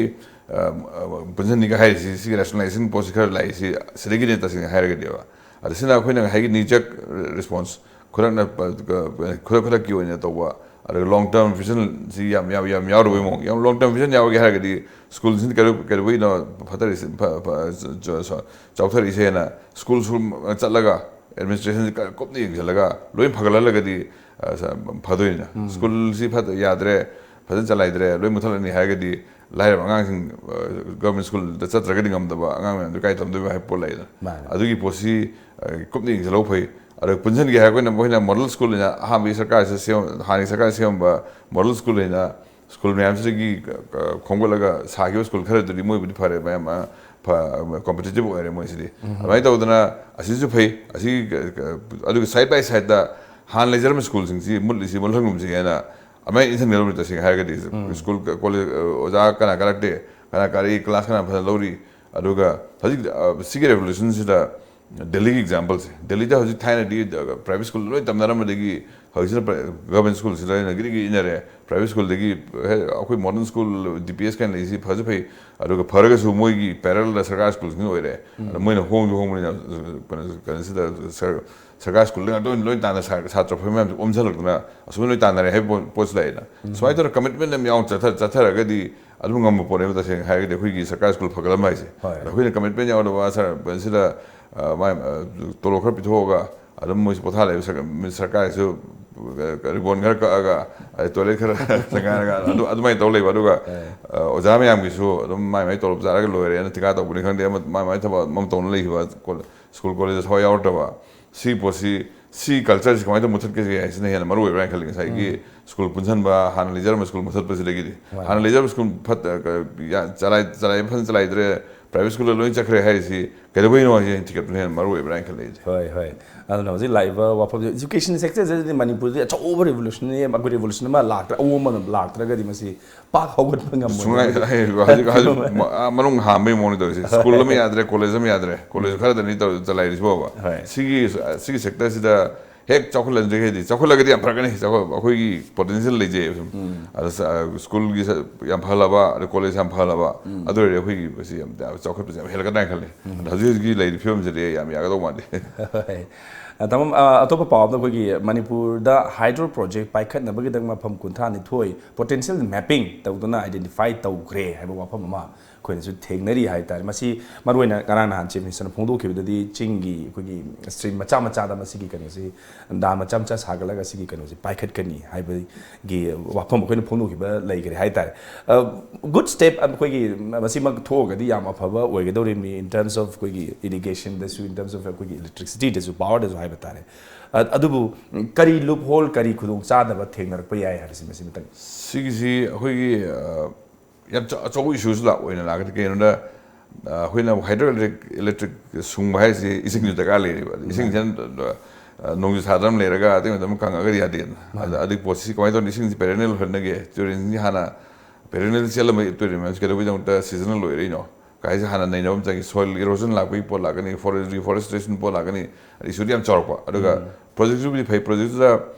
ꯑ, ꯑ, ꯄꯨꯟꯁꯤꯟꯅꯤꯒ ꯍꯥꯏꯔꯤꯁꯤ, ꯁꯤꯒꯤ ꯔꯦꯁꯅꯦꯂꯥꯏꯖꯦꯁꯟ ꯄꯣꯠꯁꯤ ꯈꯔ ꯂꯥꯛꯏꯁꯤ ꯁꯤꯗꯒꯤꯅꯦ꯫ ꯇꯁꯦꯡꯅ ꯍꯥꯏꯔꯒꯗꯤꯕ, ꯑꯗ ꯁꯤꯅ ꯑꯩꯈꯣꯏꯅ ꯉꯁꯥꯏꯒꯤ knee jerk response, ꯈꯨꯗꯛꯅ ꯄ-, ꯀ-, ꯈꯨꯗꯛ ꯈꯨꯗꯛꯀꯤ ꯑꯣꯏꯅ ꯇꯧꯕ, ꯑꯗꯨꯒ long term vision ꯁꯤ ꯌꯥꯝ, ꯌꯥꯝ, ꯌꯥꯝ ꯌꯥꯎꯗꯕꯩ ꯃꯑꯣꯡ꯫ ꯌꯥꯝ long term vision ꯌꯥꯎꯔꯒꯦ ꯍꯥꯏꯔꯒꯗꯤ ꯁ꯭ꯀꯨꯜꯁꯤꯡꯁꯤ ꯀꯩꯗꯧ-, ꯀꯩꯗꯧꯕꯩꯅꯣ ꯐꯠꯇꯔꯤꯁꯦ, ꯐ-, ꯐ-, ꯆ-, ꯆ-, ꯆꯥꯎꯊꯔꯛꯏꯁꯦꯅ ꯁ꯭ꯀꯨꯜ ꯁ꯭ꯀꯨꯜ ꯆꯠꯂꯒ ꯑꯦꯗꯃꯤꯅꯤꯁꯇ꯭ꯔꯦꯁꯟꯁꯤ ꯀ-, ꯀꯨꯞꯅ ꯌꯦꯡꯁꯤꯜꯂꯒ ꯂꯣꯏ ꯐꯒꯠꯍꯜꯂꯒꯗꯤ, ꯑ, ꯁ-, ꯐꯗꯣꯏꯅꯤꯅ꯫ ꯁ꯭ꯀꯨꯜꯁꯤ ꯐꯠ-, ꯌꯥꯗ꯭ꯔꯦ, ꯐꯖꯅ ꯆꯂꯥꯏꯗ꯭ꯔꯦ, ꯂꯣꯏ ꯃꯨꯠꯊꯠꯂꯅꯤ ꯍꯥꯏꯔꯒꯗꯤ ꯂꯥꯏꯔꯕ ꯑꯉꯥꯡꯁꯤꯡ, ꯑ, ꯒꯚꯔꯟꯃꯦꯟ ꯁ꯭ꯀꯨꯜꯗ ꯆꯠꯇ꯭ꯔꯒꯗꯤ ꯉꯝꯗꯕ ꯑꯉꯥꯡ ꯃꯌꯥꯝꯗꯨ ꯀꯥꯏ ꯇꯝꯗꯣꯏꯕ ꯍꯥꯏꯕ ꯄꯣꯠ ꯂꯩꯗꯅ꯫ ꯃꯥꯅꯦ꯫ ꯑꯗꯨꯒꯤ ꯄꯣꯠꯁꯤ, ꯑ, ꯀꯨꯞꯅ ꯌꯦꯡꯁꯤꯜꯍꯧꯕ ꯐꯩ꯫ ꯑꯗꯣ ꯄꯨꯟꯁꯤꯟꯒꯦ ꯍꯥꯏꯔꯒ ꯑꯩꯈꯣꯏꯅ, ꯃꯣꯏꯅ ꯃꯣꯗꯦꯜ ꯁ꯭ꯀꯨꯜ ꯑꯣꯏꯅ ꯑꯍꯥꯟꯕꯒꯤ ꯁꯔꯀꯥꯔꯁꯤꯗ ꯁꯦꯝ-, ꯍꯥꯟꯅꯒꯤ ꯁꯔꯀꯥꯔꯅ ꯁꯦꯝꯃꯝꯕ ꯃꯣꯗꯦꯜ ꯁ꯭ꯀꯨꯜ ꯑꯣꯏꯅ ꯁ꯭ꯀꯨꯜ ꯃꯌꯥꯝꯁꯤꯗꯒꯤ, ꯑ, ꯈꯣꯝꯒꯠꯂꯒ ꯁꯥꯈꯤꯕ ꯁ꯭ꯀꯨꯜ ꯈꯔꯗꯨꯗꯤ ꯃꯣꯏꯕꯨꯗꯤ ꯐꯔꯦ, ꯃꯌꯥꯝ, ꯑ, ꯐ-, competitive ꯑꯣꯏꯔꯦ ꯃꯣꯏꯁꯤꯗꯤ꯫ ꯑꯗꯨꯃꯥꯏꯅ ꯇꯧꯗꯅ ꯑꯁꯤꯁꯨ ꯐꯩ, ꯑꯁꯤ, ꯑ, ꯑ, ꯑꯗꯨꯒ side by sideꯇ ꯍꯥꯟꯅ ꯂꯩꯖꯔꯝꯕ ꯁ꯭ꯀꯨꯜꯁꯤꯡꯁꯤ ꯃꯨꯠꯂꯤꯁꯤ ꯃꯨꯠꯍꯟꯒꯨꯝꯁꯤ ꯍꯥꯏꯅ ꯑꯗꯨꯃꯥꯏꯅ ꯏꯟꯁꯤꯟꯒꯗꯧꯕꯅꯤ꯫ ꯇꯁꯦꯡꯅ ꯍꯥꯏꯔꯒꯗꯤ ꯁ꯭ꯀꯨꯜ, ꯀ-, ꯀꯣꯂꯦꯖ, ꯑ, ꯑꯣꯖꯥ ꯀꯅꯥ ꯀꯥꯔꯛꯇꯦ, ꯀꯅꯥ ꯀꯥꯔꯛꯏ, ꯀ꯭ꯂꯥꯁ ꯀꯅꯥ ꯐꯖꯅ ꯂꯧꯔꯤ, ꯑꯗꯨꯒ ꯍꯧꯖꯤꯛ, ꯑ, ꯁꯤꯒꯤ ꯔꯦꯚꯣꯂꯨꯁꯟꯁꯤꯗ ꯗꯦꯜꯂꯤꯒꯤ ꯑꯦꯛꯖꯥꯝꯄꯜꯁꯦ, ꯗꯦꯜꯂꯤꯗ ꯍꯧꯖꯤꯛ ꯊꯥꯏꯅꯗꯤ, ꯑ, ꯄ꯭ꯔꯥꯏꯚꯦꯠ ꯁ꯭ꯀꯨꯜ ꯂꯣꯏ ꯇꯝꯅꯔꯝꯕꯗꯒꯤ ꯍꯧꯖꯤꯛꯁꯤꯅ ꯄ꯭ꯔꯥꯏ-, ꯒꯚꯔꯟꯃꯦꯟ ꯁ꯭ꯀꯨꯜꯁꯤꯗ ꯑꯣꯏꯅ ꯒꯤꯔꯤ ꯒꯤꯔꯤ ꯏꯟꯅꯔꯦ꯫ ꯄ꯭ꯔꯥꯏꯚꯦꯠ ꯁ꯭ꯀꯨꯜꯗꯒꯤ, ꯍꯦ, ꯑꯩꯈꯣꯏ ꯃꯣꯗꯔꯟ ꯁ꯭ꯀꯨꯜ, ꯗꯤ ꯄꯤ ꯑꯦꯁ ꯀꯥꯏꯅ ꯂꯩꯔꯤꯁꯤ ꯐꯁꯨ ꯐꯩ, ꯑꯗꯨꯒ ꯐꯔꯒꯁꯨ ꯃꯣꯏꯒꯤ ꯄꯦꯔꯦꯂꯦꯜꯗ ꯁꯔꯀꯥꯔ ꯁ꯭ꯀꯨꯜꯁꯤꯡ ꯑꯣꯏꯔꯦ꯫ ꯑꯗ ꯃꯣꯏꯅ ꯍꯣꯡꯁꯨ ꯍꯣꯡꯕꯅꯤꯅ, ꯀꯩꯅꯣ, ꯀꯩꯅꯣꯁꯤꯗ ꯁꯔ-, ꯁꯔꯀꯥꯔ ꯁ꯭ꯀꯨꯜꯗ ꯉꯥꯛꯇ ꯑꯣꯏꯅ ꯂꯣꯏ ꯇꯥꯟꯅ ꯁꯥ-, ꯁꯥꯇ꯭ꯔ ꯐꯕ ꯃꯌꯥꯝꯁꯦ ꯑꯣꯝꯁꯤꯜꯂꯛꯇꯅ ꯑꯁꯨꯝꯅ ꯂꯣꯏ ꯇꯥꯟꯅꯔꯦ ꯍꯥꯏꯕ ꯄꯣꯠ, ꯄꯣꯠꯁꯨ ꯂꯥꯛꯑꯦꯅ꯫ ꯁꯨꯃꯥꯏꯅ ꯇꯧꯔꯒ ꯀꯃꯤꯠꯃꯦꯟ ꯑꯃ ꯌꯥꯎꯅ ꯆꯠꯊ-, ꯆꯠꯊꯔꯒꯗꯤ ꯑꯗꯨꯝ ꯉꯝꯕ ꯄꯣꯠꯅꯦꯕ꯫ ꯇꯁꯦꯡꯅ ꯍꯥꯏꯔꯒꯗꯤ ꯑꯩꯈꯣꯏꯒꯤ ꯁꯔꯀꯥꯔ ꯁ꯭ꯀꯨꯜ ꯐꯒꯠꯂꯝꯕ ꯍꯥꯏꯁꯦ꯫ ꯍꯣꯏ꯫ ꯑꯗ ꯑꯩꯈꯣꯏꯅ ꯀꯃꯤꯠꯃꯦꯟ ꯌꯥꯎꯗꯕ ꯁꯔ-, ꯁꯤꯗ, ꯑ, ꯃꯥꯏ, ꯑ, ꯇꯣꯂꯣꯞ ꯈꯔ ꯄꯤꯊꯣꯛꯑꯒ ꯑꯗꯨꯝ ꯃꯣꯏꯁꯨ ꯄꯣꯊꯥ ꯂꯩꯕ ꯁꯔꯀꯥꯔ, ꯁꯔꯀꯥꯔꯒꯤꯁꯨ, ꯑ, ꯔꯤꯕꯣꯟ ꯈꯔ ꯀꯛꯑꯒ, ꯑꯗꯩ ꯇꯣꯏꯂꯦꯠ ꯈꯔ ꯆꯪꯒꯥꯏꯔꯒ ꯑꯗꯨ, ꯑꯗꯨꯃꯥꯏꯅ ꯇꯧ ꯂꯩꯕ꯫ ꯑꯗꯨꯒ, ꯑ, ꯑꯣꯖꯥ ꯃꯌꯥꯝꯒꯤꯁꯨ ꯑꯗꯨꯝ ꯃꯥꯏ ꯃꯥꯏ ꯇꯣꯂꯣꯞ ꯆꯥꯔꯒ ꯂꯣꯏꯔꯦꯅ ꯊꯤꯀꯥ ꯇꯧꯕꯅꯤ ꯈꯪꯗꯦ, ꯑꯃ, ꯃꯥꯏ ꯃꯥꯏ ꯊꯕꯛ ꯑꯃ ꯇꯧꯅ ꯂꯩꯈꯤꯕ, ꯀꯣ-, ꯁ꯭ꯀꯨꯜ ꯀꯣꯂꯦꯖꯇ ꯊꯋꯥꯏ ꯌꯥꯎꯔꯛꯇꯕ, ꯁꯤ ꯄꯣꯠꯁꯤ, ꯁꯤ ꯀꯜꯆꯔꯁꯤ ꯀꯃꯥꯏꯅ ꯇꯧꯔ ꯃꯨꯊꯠꯀꯁꯤ ꯍꯥꯏꯁꯤꯅ ꯍꯦꯟꯅ ꯃꯔꯨ ꯑꯣꯏꯕ꯭ꯔꯥ ꯍꯥꯏꯅ ꯈꯜꯂꯤ꯫ ꯉꯁꯥꯏꯒꯤ ꯁ꯭ꯀꯨꯜ ꯄꯨꯟꯁꯤꯟꯕ, ꯍꯥꯟꯅ ꯂꯩꯖꯔꯝꯕ ꯁ꯭ꯀꯨꯜ ꯃꯨꯊꯠꯄꯁꯤꯗꯒꯤꯗꯤ꯫ ꯃꯥꯅꯤ꯫ ꯍꯥꯟꯅ ꯂꯩꯖꯔꯝꯕ ꯁ꯭ꯀꯨꯜ ꯐꯠ-, ꯀ-, ꯌꯥ-, ꯆꯂꯥꯏ-, ꯆꯂꯥꯏ-, ꯐꯖꯅ ꯆꯂꯥꯏꯗ꯭ꯔꯦ, ꯄ꯭ꯔꯥꯏꯚꯦꯠ ꯁ꯭ꯀꯨꯜꯗ ꯂꯣꯏ ꯆꯠꯈ꯭ꯔꯦ ꯍꯥꯏꯔꯤꯁꯤ ꯀꯩꯗꯧꯕꯩꯅꯣ ꯍꯥꯏꯁꯦ ꯊꯤꯒꯠꯄꯅ ꯍꯦꯟꯅ ꯃꯔꯨ ꯑꯣꯏꯕ꯭ꯔꯥ ꯍꯥꯏꯅ ꯈꯜꯂꯛꯏꯁꯦ꯫ ꯍꯣꯏ, ꯍꯣꯏ꯫ ꯑꯗꯨꯅ ꯍꯧꯖꯤꯛ ꯂꯥꯛꯏꯕ ꯋꯥꯐꯝꯁꯦ education sector ꯁꯤꯗꯗꯤ ꯃꯅꯤꯄꯨꯔꯗꯗꯤ ꯑꯆꯧꯕ revolution ꯑꯃ, revolution ꯑꯃ ꯂꯥꯛꯇ꯭ꯔꯥ, ꯑꯑꯣꯟꯕ ꯑꯃ ꯂꯥꯛꯇ꯭ꯔꯒꯗꯤ ꯃꯁꯤ ꯄꯥꯛ ꯍꯧꯒꯠꯄ ꯉꯝꯃꯣꯏ꯫ ꯁꯨꯡꯉꯥꯏ ꯍꯥꯏ- ꯍꯧꯖꯤꯛ ꯍꯧꯖꯤꯛ ꯃ- ꯑꯥ, ꯃꯅꯨꯡ ꯍꯥꯝꯕꯒꯤ ꯃꯑꯣꯡꯅꯤ ꯇꯧꯔꯤꯁꯦ꯫ ꯁ꯭ꯀꯨꯜ ꯑꯃ ꯌꯥꯗ꯭ꯔꯦ, ꯀꯣꯂꯦꯖ ꯑꯃ ꯌꯥꯗ꯭ꯔꯦ, ꯀꯣꯂꯦꯖ ꯈꯔꯗꯅꯤ ꯇꯧ- ꯆꯂꯥꯏꯔꯤꯁꯤꯕꯣꯕ꯫ ꯍꯣꯏ꯫ ꯁꯤꯒꯤ ꯁꯤꯒꯤ ꯁꯦꯛꯇꯔꯁꯤꯗ ꯍꯦꯛ ꯆꯥꯎꯈꯠꯍꯟꯗ꯭ꯔꯤꯈꯩꯗꯤ, ꯆꯥꯎꯈꯠꯂꯒꯗꯤ ꯌꯥꯝ ꯐꯔꯛꯀꯅꯤ꯫ ꯆꯥꯎꯈꯠ ꯑꯩꯈꯣꯏꯒꯤ ꯄꯣꯇꯦꯟꯁꯤꯌꯦꯜ ꯂꯩꯖꯩꯕ ꯁꯨꯝ꯫ ꯑꯗ ꯁ- ꯁ꯭ꯀꯨꯜꯒꯤ ꯁ- ꯌꯥꯝ ꯐꯍꯜꯂꯕ, ꯑꯗ ꯀꯣꯂꯦꯖ ꯌꯥꯝ ꯐꯍꯜꯂꯕ, ꯑꯗꯨ ꯑꯣꯏꯔꯗꯤ ꯑꯩꯈꯣꯏꯒꯤ ꯃꯁꯤ ꯌꯥꯝ ꯆꯥꯎꯈꯠꯄꯁꯦ ꯌꯥꯝ ꯍꯦꯜꯂꯛꯀꯗ꯭ꯔꯥ ꯍꯥꯏꯅ ꯈꯜꯂꯤ꯫ ꯑꯗ ꯍꯧꯖꯤꯛ ꯍꯧꯖꯤꯛꯀꯤ ꯂꯩꯔꯤꯕ ꯐꯤꯕꯝꯁꯤꯗꯤ ꯌꯥꯝ ꯌꯥꯒꯗꯧ ꯃꯥꯟꯗꯦ꯫ ꯍꯣꯏ꯫ ꯑ, ꯇꯥꯃꯣ, ꯑ, ꯑꯇꯣꯞꯄ ꯄꯥꯎ ꯑꯃꯗ ꯑꯩꯈꯣꯏꯒꯤ ꯃꯅꯤꯄꯨꯔꯗ hydro project ꯄꯥꯏꯈꯠꯅꯕꯒꯤꯗꯃꯛ ꯃꯐꯝ ꯀꯨꯟꯊ꯭ꯔꯥ ꯅꯤꯊꯣꯏ potential mapping ꯇꯧꯗꯨꯅ identify ꯇꯧꯈ꯭ꯔꯦ ꯍꯥꯏꯕ ꯋꯥꯐꯝ ꯑꯃ ꯑꯩꯈꯣꯏꯅꯁꯨ ꯊꯦꯡꯅꯔꯤ ꯍꯥꯏ ꯇꯥꯔꯦ꯫ ꯃꯁꯤ ꯃꯔꯨꯑꯣꯏꯅ ꯉꯔꯥꯡ ꯅꯍꯥꯟ Chief Minister ꯅ ꯐꯣꯡꯗꯣꯛꯈꯤꯕꯗꯗꯤ ꯆꯤꯡꯒꯤ ꯑꯩꯈꯣꯏꯒꯤ stream ꯃꯆꯥ ꯃꯆꯥꯗ ꯃꯁꯤꯒꯤ ꯀꯩꯅꯣꯁꯤ, dam ꯃꯆꯥ ꯃꯆꯥ ꯁꯥꯒꯠꯂꯒ ꯁꯤꯒꯤ ꯀꯩꯅꯣꯁꯤ ꯄꯥꯏꯈꯠꯀꯅꯤ ꯍꯥꯏꯕꯒꯤ ꯋꯥꯐꯝ ꯑꯩꯈꯣꯏꯅ ꯐꯣꯡꯗꯣꯛꯈꯤꯕ ꯂꯩꯈ꯭ꯔꯦ ꯍꯥꯏ ꯇꯥꯔꯦ꯫ ꯑ, good step ꯑꯩꯈꯣꯏꯒꯤ ꯃꯁꯤꯃꯛ ꯊꯣꯛꯑꯒꯗꯤ ꯌꯥꯝ ꯑꯐꯕ ꯑꯣꯏꯒꯗꯧꯔꯤꯕꯅꯤ in terms of ꯑꯩꯈꯣꯏꯒꯤ irrigation ꯗꯁꯨ, in terms of ꯑꯩꯈꯣꯏꯒꯤ electricity ꯗꯁꯨ, power ꯗꯁꯨ ꯍꯥꯏꯕ ꯇꯥꯔꯦ꯫ ꯑ-, ꯑꯗꯨꯕꯨ ꯀꯔꯤ loophole, ꯀꯔꯤ ꯈꯨꯗꯣꯡꯆꯥꯗꯕ ꯊꯦꯡꯅꯔꯛꯄ ꯌꯥꯏ ꯍꯥꯏꯕꯁꯤ ꯃꯁꯤ ꯃꯇꯪ꯫ ꯁꯤꯒꯤꯁꯤ ꯑꯩꯈꯣꯏꯒꯤ ꯑ, ꯌꯥꯝ ꯆ- ꯑꯆꯧꯕ ꯏꯁꯨꯁꯨ ꯂꯥꯛ ꯑꯣꯏꯅ ꯂꯥꯛꯀꯅꯤ꯫ ꯀꯩꯒꯤꯅꯣꯗ ꯑ, ꯑꯩꯈꯣꯏꯅ hydro electric, electric ꯁꯨꯡꯕ ꯍꯥꯏꯁꯤ ꯏꯁꯤꯡꯁꯨ ꯗꯔꯀꯥꯔ ꯂꯩꯔꯤꯕ꯫ ꯏꯁꯤꯡꯁꯤ ꯑ, ꯅꯣꯡꯖꯨ ꯊꯥꯗ ꯑꯃ ꯂꯩꯔꯒ ꯑꯇꯩ ꯃꯇꯝꯗ ꯀꯪꯉꯒꯗꯤ ꯌꯥꯗꯦꯗꯅ꯫ ꯑꯗ ꯑꯗꯨꯒꯤ ꯄꯣꯠꯁꯤ ꯀꯃꯥꯏꯅ ꯇꯧꯅꯤ? ꯏꯁꯤꯡꯁꯤ perennial ꯍꯨꯟꯅꯒꯦ, ꯇꯨꯔꯦꯟꯁꯤ ꯍꯥꯟꯅ perennial ꯆꯦꯜꯂꯝꯕ ꯇꯨꯔꯦꯟ ꯃꯌꯥꯝꯁꯤ ꯀꯩꯗꯧꯕꯩꯗꯃꯛꯇ seasonal ꯑꯣꯏꯔꯛꯏꯅꯣ? ꯀꯥꯏꯁꯦ ꯍꯥꯟꯅ ꯅꯩꯅꯕ ꯑꯃ ꯆꯪꯉꯤ꯫ Soil erosion ꯂꯥꯛꯄꯒꯤ ꯄꯣꯠ ꯂꯥꯛꯀꯅꯤ, forest reforestation ꯄꯣꯠ ꯂꯥꯛꯀꯅꯤ꯫ ꯏꯁꯨꯗꯤ ꯌꯥꯝ ꯆꯥꯎꯔꯛꯄ꯫ ꯑꯗꯨꯒ project ꯇꯨꯕꯨꯗꯤ ꯐꯩ, project ꯇꯨꯗ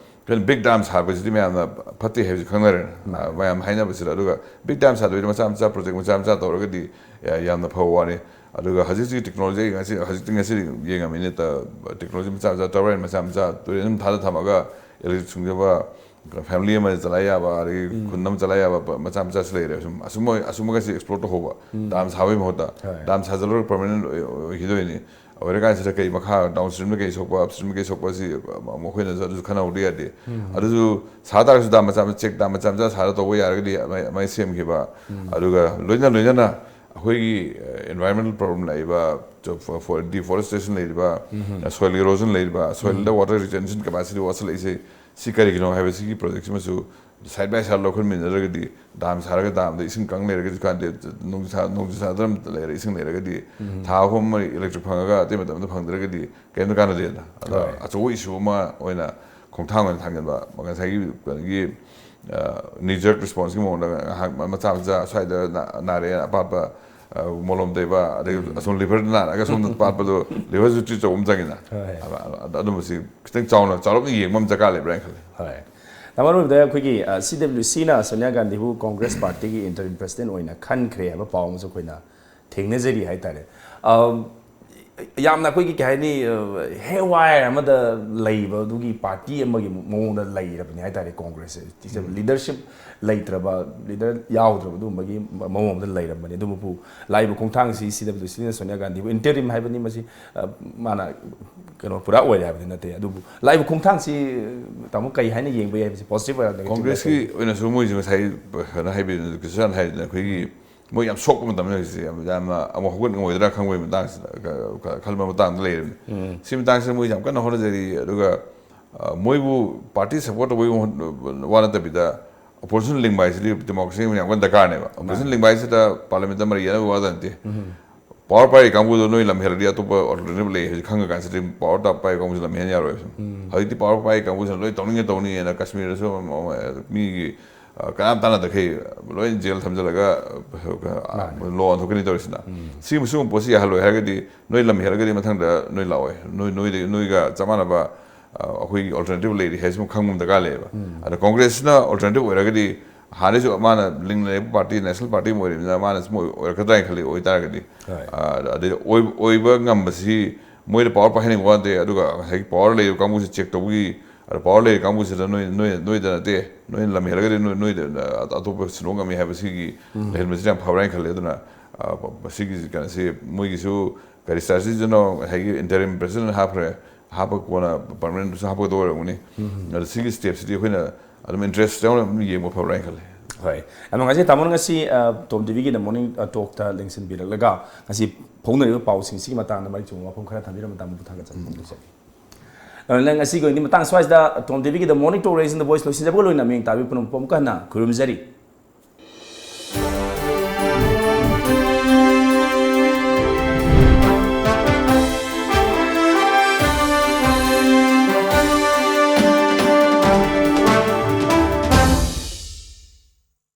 ꯑꯩꯈꯣꯏꯅ big dam ꯁꯥꯕꯁꯤꯗꯤ ꯃꯌꯥꯝꯅ ꯐꯠꯇꯦ ꯍꯥꯏꯕꯁꯤ ꯈꯪꯅꯔꯦ꯫ ꯃꯌꯥꯝ ꯍꯥꯏꯅꯕꯁꯤꯗ꯫ ꯑꯗꯨꯒ big dam ꯁꯥꯗꯕꯤꯗ ꯃꯆꯥ ꯃꯆꯥ project ꯃꯆꯥ ꯃꯆꯥ ꯇꯧꯔꯒꯗꯤ ꯌꯥ- ꯌꯥꯝꯅ ꯐꯕ ꯋꯥꯅꯤ꯫ ꯑꯗꯨꯒ ꯍꯧꯖꯤꯛ ꯍꯧꯖꯤꯛ technology ꯉꯁꯤ, ꯍꯧꯖꯤꯛꯇꯤ ꯉꯁꯤ ꯌꯦꯡꯉꯝꯃꯤꯅꯦ, ꯇ- technology ꯃꯆꯥ ꯃꯆꯥ, turbine ꯃꯆꯥ ꯃꯆꯥ ꯇꯨꯔꯦꯟ ꯑꯗꯨꯝ ꯊꯥꯗ ꯊꯝꯃꯒ electric ꯁꯨꯡꯖꯕ family ꯑꯃ ꯆꯂꯥꯏ ꯌꯥꯕ, ꯑꯗꯒꯤ ꯈꯨꯟ ꯑꯃ ꯆꯂꯥꯏ ꯌꯥꯕ ꯄ- ꯃꯆꯥ ꯃꯆꯥꯁꯨ ꯂꯩꯔꯦ꯫ ꯁꯨꯝ ꯑꯁꯨꯝꯕ ꯑꯁꯨꯝꯕꯒꯁꯤ explore ꯇꯧꯍꯧꯕ꯫ Dam ꯁꯥꯕꯒꯤ ꯃꯍꯨꯠꯇ ꯍꯣꯏ꯫ Dam ꯁꯥꯖꯜꯂꯨꯔꯒ permanent ꯑꯣꯏ- ꯑꯣꯏꯈꯤꯗꯣꯏꯅꯤ꯫ ꯑꯣꯏꯔꯀꯥꯟꯁꯤꯗ ꯀꯩ ꯃꯈꯥ downstream ꯗ ꯀꯩ ꯁꯣꯛꯄ, upstream ꯗ ꯀꯩ ꯁꯣꯛꯄ, ꯁꯤ ꯃꯈꯣꯏꯅꯁꯨ ꯑꯗꯨꯁꯨ ꯈꯟꯅꯍꯧꯗ ꯌꯥꯗꯦ꯫ ꯑꯗꯨꯁꯨ ꯁꯥ ꯇꯥꯔꯁꯨ dam ꯃꯆꯥ ꯃꯆꯥ, check dam ꯃꯆꯥ ꯃꯆꯥ ꯁꯥꯔ ꯇꯧꯕ ꯌꯥꯔꯒꯗꯤ ꯑꯃꯥꯏ ꯑꯃꯥꯏ ꯁꯦꯝꯈꯤꯕ꯫ ꯑꯗꯨꯒ ꯂꯣꯏꯅ ꯂꯣꯏꯅꯅ ꯑꯩꯈꯣꯏꯒꯤ environmental problem ꯂꯩꯔꯤꯕ, deforestation ꯂꯩꯔꯤꯕ, soil erosion ꯂꯩꯔꯤꯕ, soil ꯗ water retention capacity ꯋꯥꯠꯁꯤꯜꯂꯛꯏꯁꯦ, ꯁꯤ ꯀꯔꯤꯒꯤꯅꯣ ꯍꯥꯏꯕꯁꯤꯒꯤ ꯄ꯭ꯔꯣꯖꯦꯛꯁꯤꯃꯁꯨ ꯁꯥꯏꯠ ꯕꯥꯏ ꯁꯥꯏꯠ ꯂꯧꯈꯠꯃꯤꯟꯅꯗ꯭ꯔꯒꯗꯤ, ꯗꯥꯝ ꯁꯥꯔꯒ ꯗꯥꯝꯗ ꯏꯁꯤꯡ ꯀꯪ ꯂꯩꯔꯒꯗꯤ ꯀꯥꯟꯗꯦ, ꯅꯣꯡꯖꯨ ꯊꯥ, ꯅꯣꯡꯖꯨ ꯊꯥꯗ ꯂꯩꯔ ꯏꯁꯤꯡ ꯂꯩꯔꯒꯗꯤ, ꯊꯥ ꯑꯍꯨꯝ ꯃꯔꯤ ꯏꯂꯦꯛꯇ꯭ꯔꯤꯛ ꯐꯪꯉꯒ ꯑꯇꯩ ꯃꯇꯝꯗ ꯐꯪꯗ꯭ꯔꯒꯗꯤ ꯀꯔꯤꯝꯇ ꯀꯥꯟꯅꯗꯦꯗꯅ꯫ ꯑꯗꯣ ꯍꯣꯏ꯫ ꯑꯆꯧꯕ ꯏꯁꯨ ꯑꯃ ꯑꯣꯏꯅ ꯈꯣꯡꯊꯥꯡ ꯑꯣꯏꯅ ꯊꯥꯡꯖꯤꯟꯕ, ꯉꯁꯥꯏꯒꯤ, ꯀꯩꯅꯣꯒꯤ, ꯅꯤ ꯖꯔꯛ ꯔꯦꯁꯄꯣꯟꯁꯀꯤ ꯃꯑꯣꯡꯗ ꯉꯥꯏꯍꯥꯛ ꯃꯆꯥ ꯃꯆꯥ ꯁ꯭ꯋꯥꯏꯗ ꯅꯥ-, ꯅꯥꯔꯛꯑꯦ, ꯑꯄꯥꯠꯄ, ꯑ, ꯃꯣꯂꯣꯝ ꯇꯩꯕ, ꯑꯗꯒꯤ ꯑꯁꯣꯝ ꯂꯤꯚꯔꯗ ꯅꯥꯔꯛꯑꯒ ꯁꯣꯝꯗ ꯄꯥꯠꯄꯗꯣ, ꯂꯤꯚꯔꯁꯨ ꯇ꯭ꯔꯤꯠ ꯇꯧꯕ ꯑꯃ ꯆꯪꯉꯤꯅ꯫ ꯍꯣꯏ꯫ ꯑꯗ-, ꯑꯗ-, ꯑꯗꯨꯝꯕꯁꯤ ꯈꯤꯇꯪ ꯆꯥꯎꯅ, ꯆꯥꯎꯔꯞꯅ ꯌꯦꯡꯕ ꯑꯃ ꯗꯔꯀꯥꯔ ꯂꯩꯕ꯭ꯔꯥ ꯍꯥꯏꯅ ꯈꯜꯂꯦ꯫ ꯍꯣꯏ꯫ ꯇꯥꯃꯣ, ꯑꯔꯣꯏꯕꯗ ꯑꯩꯈꯣꯏꯒꯤ, ꯑ, ꯁꯤ ꯗꯕ꯭ꯂꯤꯌꯨ ꯁꯤꯅ ꯁꯣꯅꯤꯌꯥ ꯒꯥꯟꯙꯤꯕꯨ ꯀꯣꯡꯒ꯭ꯔꯦꯁ ꯄꯥꯔꯇꯤꯒꯤ ꯏꯟꯇꯔꯤꯝ ꯄ꯭ꯔꯁꯤꯗꯦꯟ ꯑꯣꯏꯅ ꯈꯟꯈ꯭ꯔꯦ ꯍꯥꯏꯕ ꯄꯥꯎ ꯑꯃꯁꯨ ꯑꯩꯈꯣꯏꯅ ꯊꯦꯡꯅꯖꯔꯤ ꯍꯥꯏꯇꯥꯔꯦ꯫ ꯑ, ꯌꯥꯝꯅ ꯑꯩꯈꯣꯏꯒꯤ ꯀꯩ ꯍꯥꯏꯅꯤ, ꯑ, ꯍꯦꯋꯥꯏꯔ ꯑꯃꯗ ꯂꯩꯕ ꯑꯗꯨꯒꯤ ꯄꯥꯔꯇꯤ ꯑꯃꯒꯤ ꯃꯑꯣꯡꯗ ꯂꯩꯔꯕꯅꯤ ꯍꯥꯏꯇꯥꯔꯦ ꯀꯣꯡꯒ꯭ꯔꯦꯁꯁꯦ꯫ ꯎꯝ꯫ ꯂꯤꯗꯔꯁꯤꯞ ꯂꯩꯇ꯭ꯔꯕ, ꯂꯤꯗꯔ ꯌꯥꯎꯗ꯭ꯔꯕ ꯑꯗꯨꯒꯨꯝꯕꯒꯤ ꯃꯑꯣꯡ ꯑꯃꯗ ꯂꯩꯔꯝꯕꯅꯤ꯫ ꯑꯗꯨꯕꯨ ꯂꯥꯛꯏꯕ ꯈꯣꯡꯊꯥꯡꯁꯤ ꯁꯤ ꯗꯕ꯭ꯂꯤꯌꯨ ꯁꯤꯅ ꯁꯣꯅꯤꯌꯥ ꯒꯥꯟꯙꯤꯕꯨ ꯏꯟꯇꯔꯤꯝ ꯍꯥꯏꯕꯅꯤ, ꯃꯁꯤ, ꯑ, ꯃꯥꯅ ꯀꯩꯅꯣ ꯄꯨꯔꯥ ꯑꯣꯏꯔꯦ ꯍꯥꯏꯕꯗꯤ ꯅꯠꯇꯦ꯫ ꯑꯗꯨꯕꯨ ꯂꯥꯛꯏꯕ ꯈꯣꯡꯊꯥꯡꯁꯤ ꯇꯥꯃꯣ ꯀꯩ ꯍꯥꯏꯅ ꯌꯦꯡꯕ ꯌꯥꯏ ꯍꯥꯏꯕꯁꯤ? ꯄꯣꯖꯤꯇꯤꯚ ꯑꯣꯏꯔ ꯅꯦꯒꯦꯇꯤꯚ ꯀꯣꯡꯒ꯭ꯔꯦꯁꯀꯤ ꯑꯣꯏꯔ? ꯑꯣꯏꯅꯁꯨ ꯃꯣꯏꯁꯨ ꯉꯁꯥꯏ ꯀꯩꯅꯣ ꯍꯥꯏꯕꯤꯗꯨꯅ, ꯀ꯭ꯔꯤꯁꯅ ꯍꯥꯏꯗꯨꯅ ꯑꯩꯈꯣꯏꯒꯤ ꯃꯣꯏ ꯌꯥꯝ ꯁꯣꯛꯄ ꯃꯇꯝꯅꯤ ꯍꯧꯖꯤꯛꯁꯦ꯫ ꯌꯥꯝ, ꯌꯥꯝꯅ ꯑꯃꯨꯛ ꯍꯧꯒꯠ ꯉꯝꯃꯣꯏꯗ꯭ꯔꯥ ꯈꯪꯕꯒꯤ ꯃꯇꯥꯡꯁꯤꯗ, ꯈ-, ꯈ-, ꯈꯟꯕ ꯃꯇꯥꯡꯗ ꯂꯩꯔꯕꯅꯤ꯫ ꯎꯝ꯫ ꯁꯤ ꯃꯇꯥꯡꯁꯤꯗ ꯃꯣꯏꯁꯦ ꯌꯥꯝ ꯀꯟꯅ ꯍꯣꯠꯅꯖꯔꯤ꯫ ꯑꯗꯨꯒ, ꯑ, ꯃꯣꯏꯕꯨ ꯄꯥꯔꯇꯤ ꯁꯞꯄꯣꯔꯠ ꯇꯧꯕꯒꯤ ꯋꯥ ꯅꯠꯇꯕꯤꯗ, ꯑꯣꯄꯣꯖꯤꯁꯟ ꯂꯤꯡꯕ ꯍꯥꯏꯁꯤꯗꯤ ꯗꯦꯃꯣꯀ꯭ꯔꯦꯁꯤ ꯑꯃ ꯌꯥꯝ ꯀꯟꯅ ꯗꯔꯀꯥꯔꯅꯦꯕ꯫ ꯑꯣꯄꯣꯖꯤꯁꯟ ꯃꯥꯅꯦ꯫ ꯂꯤꯡꯕ ꯍꯥꯏꯁꯤꯗ ꯄꯥꯔꯂꯤꯌꯥꯃꯦꯟꯇ ꯃꯔꯩ ꯌꯦꯠꯅꯕꯒꯤ ꯋꯥꯗ ꯅꯠꯇꯦ꯫ ꯎꯝ꯫ ꯄꯋꯥꯔ ꯄꯥꯏꯔꯤ ꯀꯥꯡꯕꯨꯗꯣ ꯅꯣꯏ ꯂꯝ ꯍꯦꯜꯂꯗꯤ ꯑꯇꯣꯞꯄ ꯑꯜꯇꯔꯅꯦꯇꯤꯚ ꯂꯩ ꯍꯥꯏꯁꯦ ꯈꯪꯉ ꯀꯥꯟꯁꯤꯗ ꯄꯋꯥꯔ ꯇꯥ-, ꯄꯥꯏꯔꯤ ꯀꯥꯡꯕꯨꯁꯦ ꯂꯝ ꯍꯦꯟ ꯌꯥꯔꯣꯏꯕ꯫ ꯎꯝ꯫ ꯍꯧꯖꯤꯛꯇꯤ ꯄꯋꯥꯔ ꯄꯥꯏꯔꯤ ꯀꯥꯡꯕꯨꯁꯤꯅ ꯂꯣꯏ ꯇꯧꯅꯤꯡꯉꯦ ꯇꯧꯅꯤꯡꯉꯦꯅ ꯀꯥꯁꯃꯤꯔꯗꯁꯨ ꯑꯃ, ꯑꯃ, ꯃꯤꯒꯤ, ꯑ, ꯀꯅꯥꯝ ꯇꯥꯟꯅꯗꯈꯩ ꯂꯣꯏ ꯖꯦꯜ ꯊꯝꯖꯤꯜꯂꯒ, ꯑ, ꯃꯥꯅꯦ꯫ ꯂꯣ ꯑꯣꯟꯊꯣꯛꯀꯅꯤ ꯇꯧꯔꯤꯁꯤꯅ꯫ ꯎꯝ꯫ ꯁꯤꯒꯨꯝꯕ, ꯁꯤꯒꯨꯝꯕ ꯄꯣꯠꯁꯤ ꯌꯥꯍꯜꯂꯣꯏ ꯍꯥꯏꯔꯒꯗꯤ ꯅꯣꯏ ꯂꯝ ꯍꯦꯜꯂꯒꯗꯤ ꯃꯊꯪꯗ ꯅꯣꯏ ꯂꯥꯛꯑꯣꯏ꯫ ꯅꯣꯏ, ꯅꯣꯏꯗ, ꯅꯣꯏꯒ ꯆꯞ ꯃꯥꯟꯅꯕ, ꯑ, ꯑꯩꯈꯣꯏꯒꯤ ꯑꯜꯇꯔꯅꯦꯇꯤꯚ ꯂꯩꯔꯤ ꯍꯥꯏꯁꯤꯃ ꯈꯪꯕ ꯑꯃ ꯗꯔꯀꯥꯔ ꯂꯩꯌꯦꯕ꯫ ꯎꯝ꯫ ꯑꯗ ꯀꯣꯡꯒ꯭ꯔꯦꯁꯁꯤꯅ ꯑꯜꯇꯔꯅꯦꯇꯤꯚ ꯑꯣꯏꯔꯒꯗꯤ ꯍꯥꯟꯅꯁꯨ ꯃꯥꯅ ꯂꯤꯡꯅ ꯂꯩꯕ ꯄꯥꯔꯇꯤ, ꯅꯦꯁꯅꯦꯜ ꯄꯥꯔꯇꯤ ꯑꯃ ꯑꯣꯏꯔꯤꯕꯅꯤꯅ ꯃꯥꯅꯁꯨ ꯑꯣꯏ-, ꯑꯣꯏꯔꯛꯀꯗ꯭ꯔꯥ ꯍꯥꯏꯅ ꯈꯜꯂꯤ꯫ ꯑꯣꯏꯇꯥꯔꯒꯗꯤ, ꯍꯣꯏ꯫ ꯑ, ꯑꯗꯩ ꯑꯣꯏ-, ꯑꯣꯏꯕ ꯉꯝꯕꯁꯤ ꯃꯣꯏꯗ ꯄꯋꯥꯔ ꯄꯥꯏꯍꯟꯅꯤꯡꯕ ꯋꯥ ꯅꯠꯇꯦ, ꯑꯗꯨꯒ ꯉꯁꯥꯏꯒꯤ ꯄꯋꯥꯔ ꯂꯩꯔꯤꯕ ꯀꯥꯡꯕꯨꯁꯤ ꯆꯦꯛ ꯇꯧꯕꯒꯤ, ꯑꯗ ꯄꯋꯥꯔ ꯂꯩꯔꯤꯕ ꯀꯥꯡꯕꯨꯁꯤꯗ ꯅꯣꯏ, ꯅꯣꯏ, ꯅꯣꯏꯗ ꯅꯠꯇꯦ, ꯅꯣꯏꯅ ꯂꯝ ꯍꯦꯜꯂꯒꯗꯤ ꯅꯣꯏ, ꯅꯣꯏꯗ, ꯑ, ꯑꯇꯣꯞꯄ ꯁꯤꯟꯗꯣꯛ ꯉꯝꯃꯤ ꯍꯥꯏꯕꯁꯤꯒꯤ ꯎꯝ꯫ ꯂꯩꯍꯟꯕꯁꯤꯅ ꯌꯥꯝ ꯐꯕ꯭ꯔꯥ ꯍꯥꯏꯅ ꯈꯜꯂꯦ꯫ ꯑꯗꯨꯅ, ꯑ, ꯃꯁꯤꯒꯤ ꯀꯩꯅꯣꯁꯤ ꯃꯣꯏꯒꯤꯁꯨ ꯀꯔꯤ ꯁ꯭ꯇ꯭ꯔꯦꯇꯦꯖꯤꯅꯣ, ꯉꯁꯥꯏꯒꯤ ꯏꯟꯇꯔꯤꯝ ꯄ꯭ꯔꯦꯁꯤꯗꯦꯟꯠ ꯍꯥꯞꯈ꯭ꯔꯦ, ꯍꯥꯞꯄ ꯀꯣꯟꯅ ꯄꯔꯃꯅꯦꯟꯠꯁꯨ ꯍꯥꯞꯄꯛꯀꯗꯧ ꯑꯣꯏꯔꯝꯒꯅꯤ꯫ ꯎꯝ꯫ ꯑꯗꯣ ꯁꯤꯒꯤ ꯁ꯭ꯇꯦꯞꯁꯤꯗꯤ ꯑꯩꯈꯣꯏꯅ ꯑꯗꯨꯝ ꯏꯟꯇꯔꯦꯁ ꯌꯥꯎꯅ ꯑꯗꯨꯝ ꯌꯦꯡꯕ ꯐꯕ꯭ꯔꯥ ꯍꯥꯏꯅ ꯈꯜꯂꯦ꯫ ꯍꯣꯏ, ꯌꯥꯝ ꯅꯨꯡꯉꯥꯏꯖꯩ ꯇꯥꯃꯣꯅ ꯉꯁꯤ, ꯑ, ꯇꯣꯝ ꯇꯤꯚꯤꯒꯤꯗ ꯃꯣꯔꯅꯤꯡ, ꯑ, ꯇꯣꯛꯇ ꯂꯦꯡꯁꯤꯟꯕꯤꯔꯛꯂꯒ ꯉꯁꯤ ꯐꯣꯡꯅꯔꯤꯕ ꯄꯥꯎꯁꯤꯡꯁꯤꯒꯤ ꯃꯇꯥꯡꯗ ꯃꯔꯤꯛ ꯆꯨꯝꯕ ꯋꯥꯐꯝ ꯈꯔ ꯊꯝꯕꯤꯔꯝꯕ ꯇꯥꯃꯣꯕꯨ ꯊꯥꯒꯠꯆꯔꯤ꯫ ꯎꯝ꯫ ꯐꯣꯡꯗꯣꯛꯆꯔꯤ꯫ ꯑꯗꯨꯅ ꯉꯁꯤꯒꯤ ꯑꯣꯏꯅꯗꯤ ꯃꯇꯥꯡ ꯁ꯭ꯋꯥꯏꯁꯤꯗ ꯇꯣꯝ ꯇꯤꯚꯤꯒꯤ The Morning Talk Raising the Voice ꯂꯣꯏꯁꯤꯟꯖꯕꯒ ꯂꯣꯏꯅꯅ ꯃꯤꯌꯦꯡ ꯇꯥꯕꯤ ꯄꯨꯝꯅꯃꯛꯄꯨ ꯑꯃꯨꯛꯀ ꯍꯟꯅ ꯈꯨꯔꯨꯝꯖꯔꯤ꯫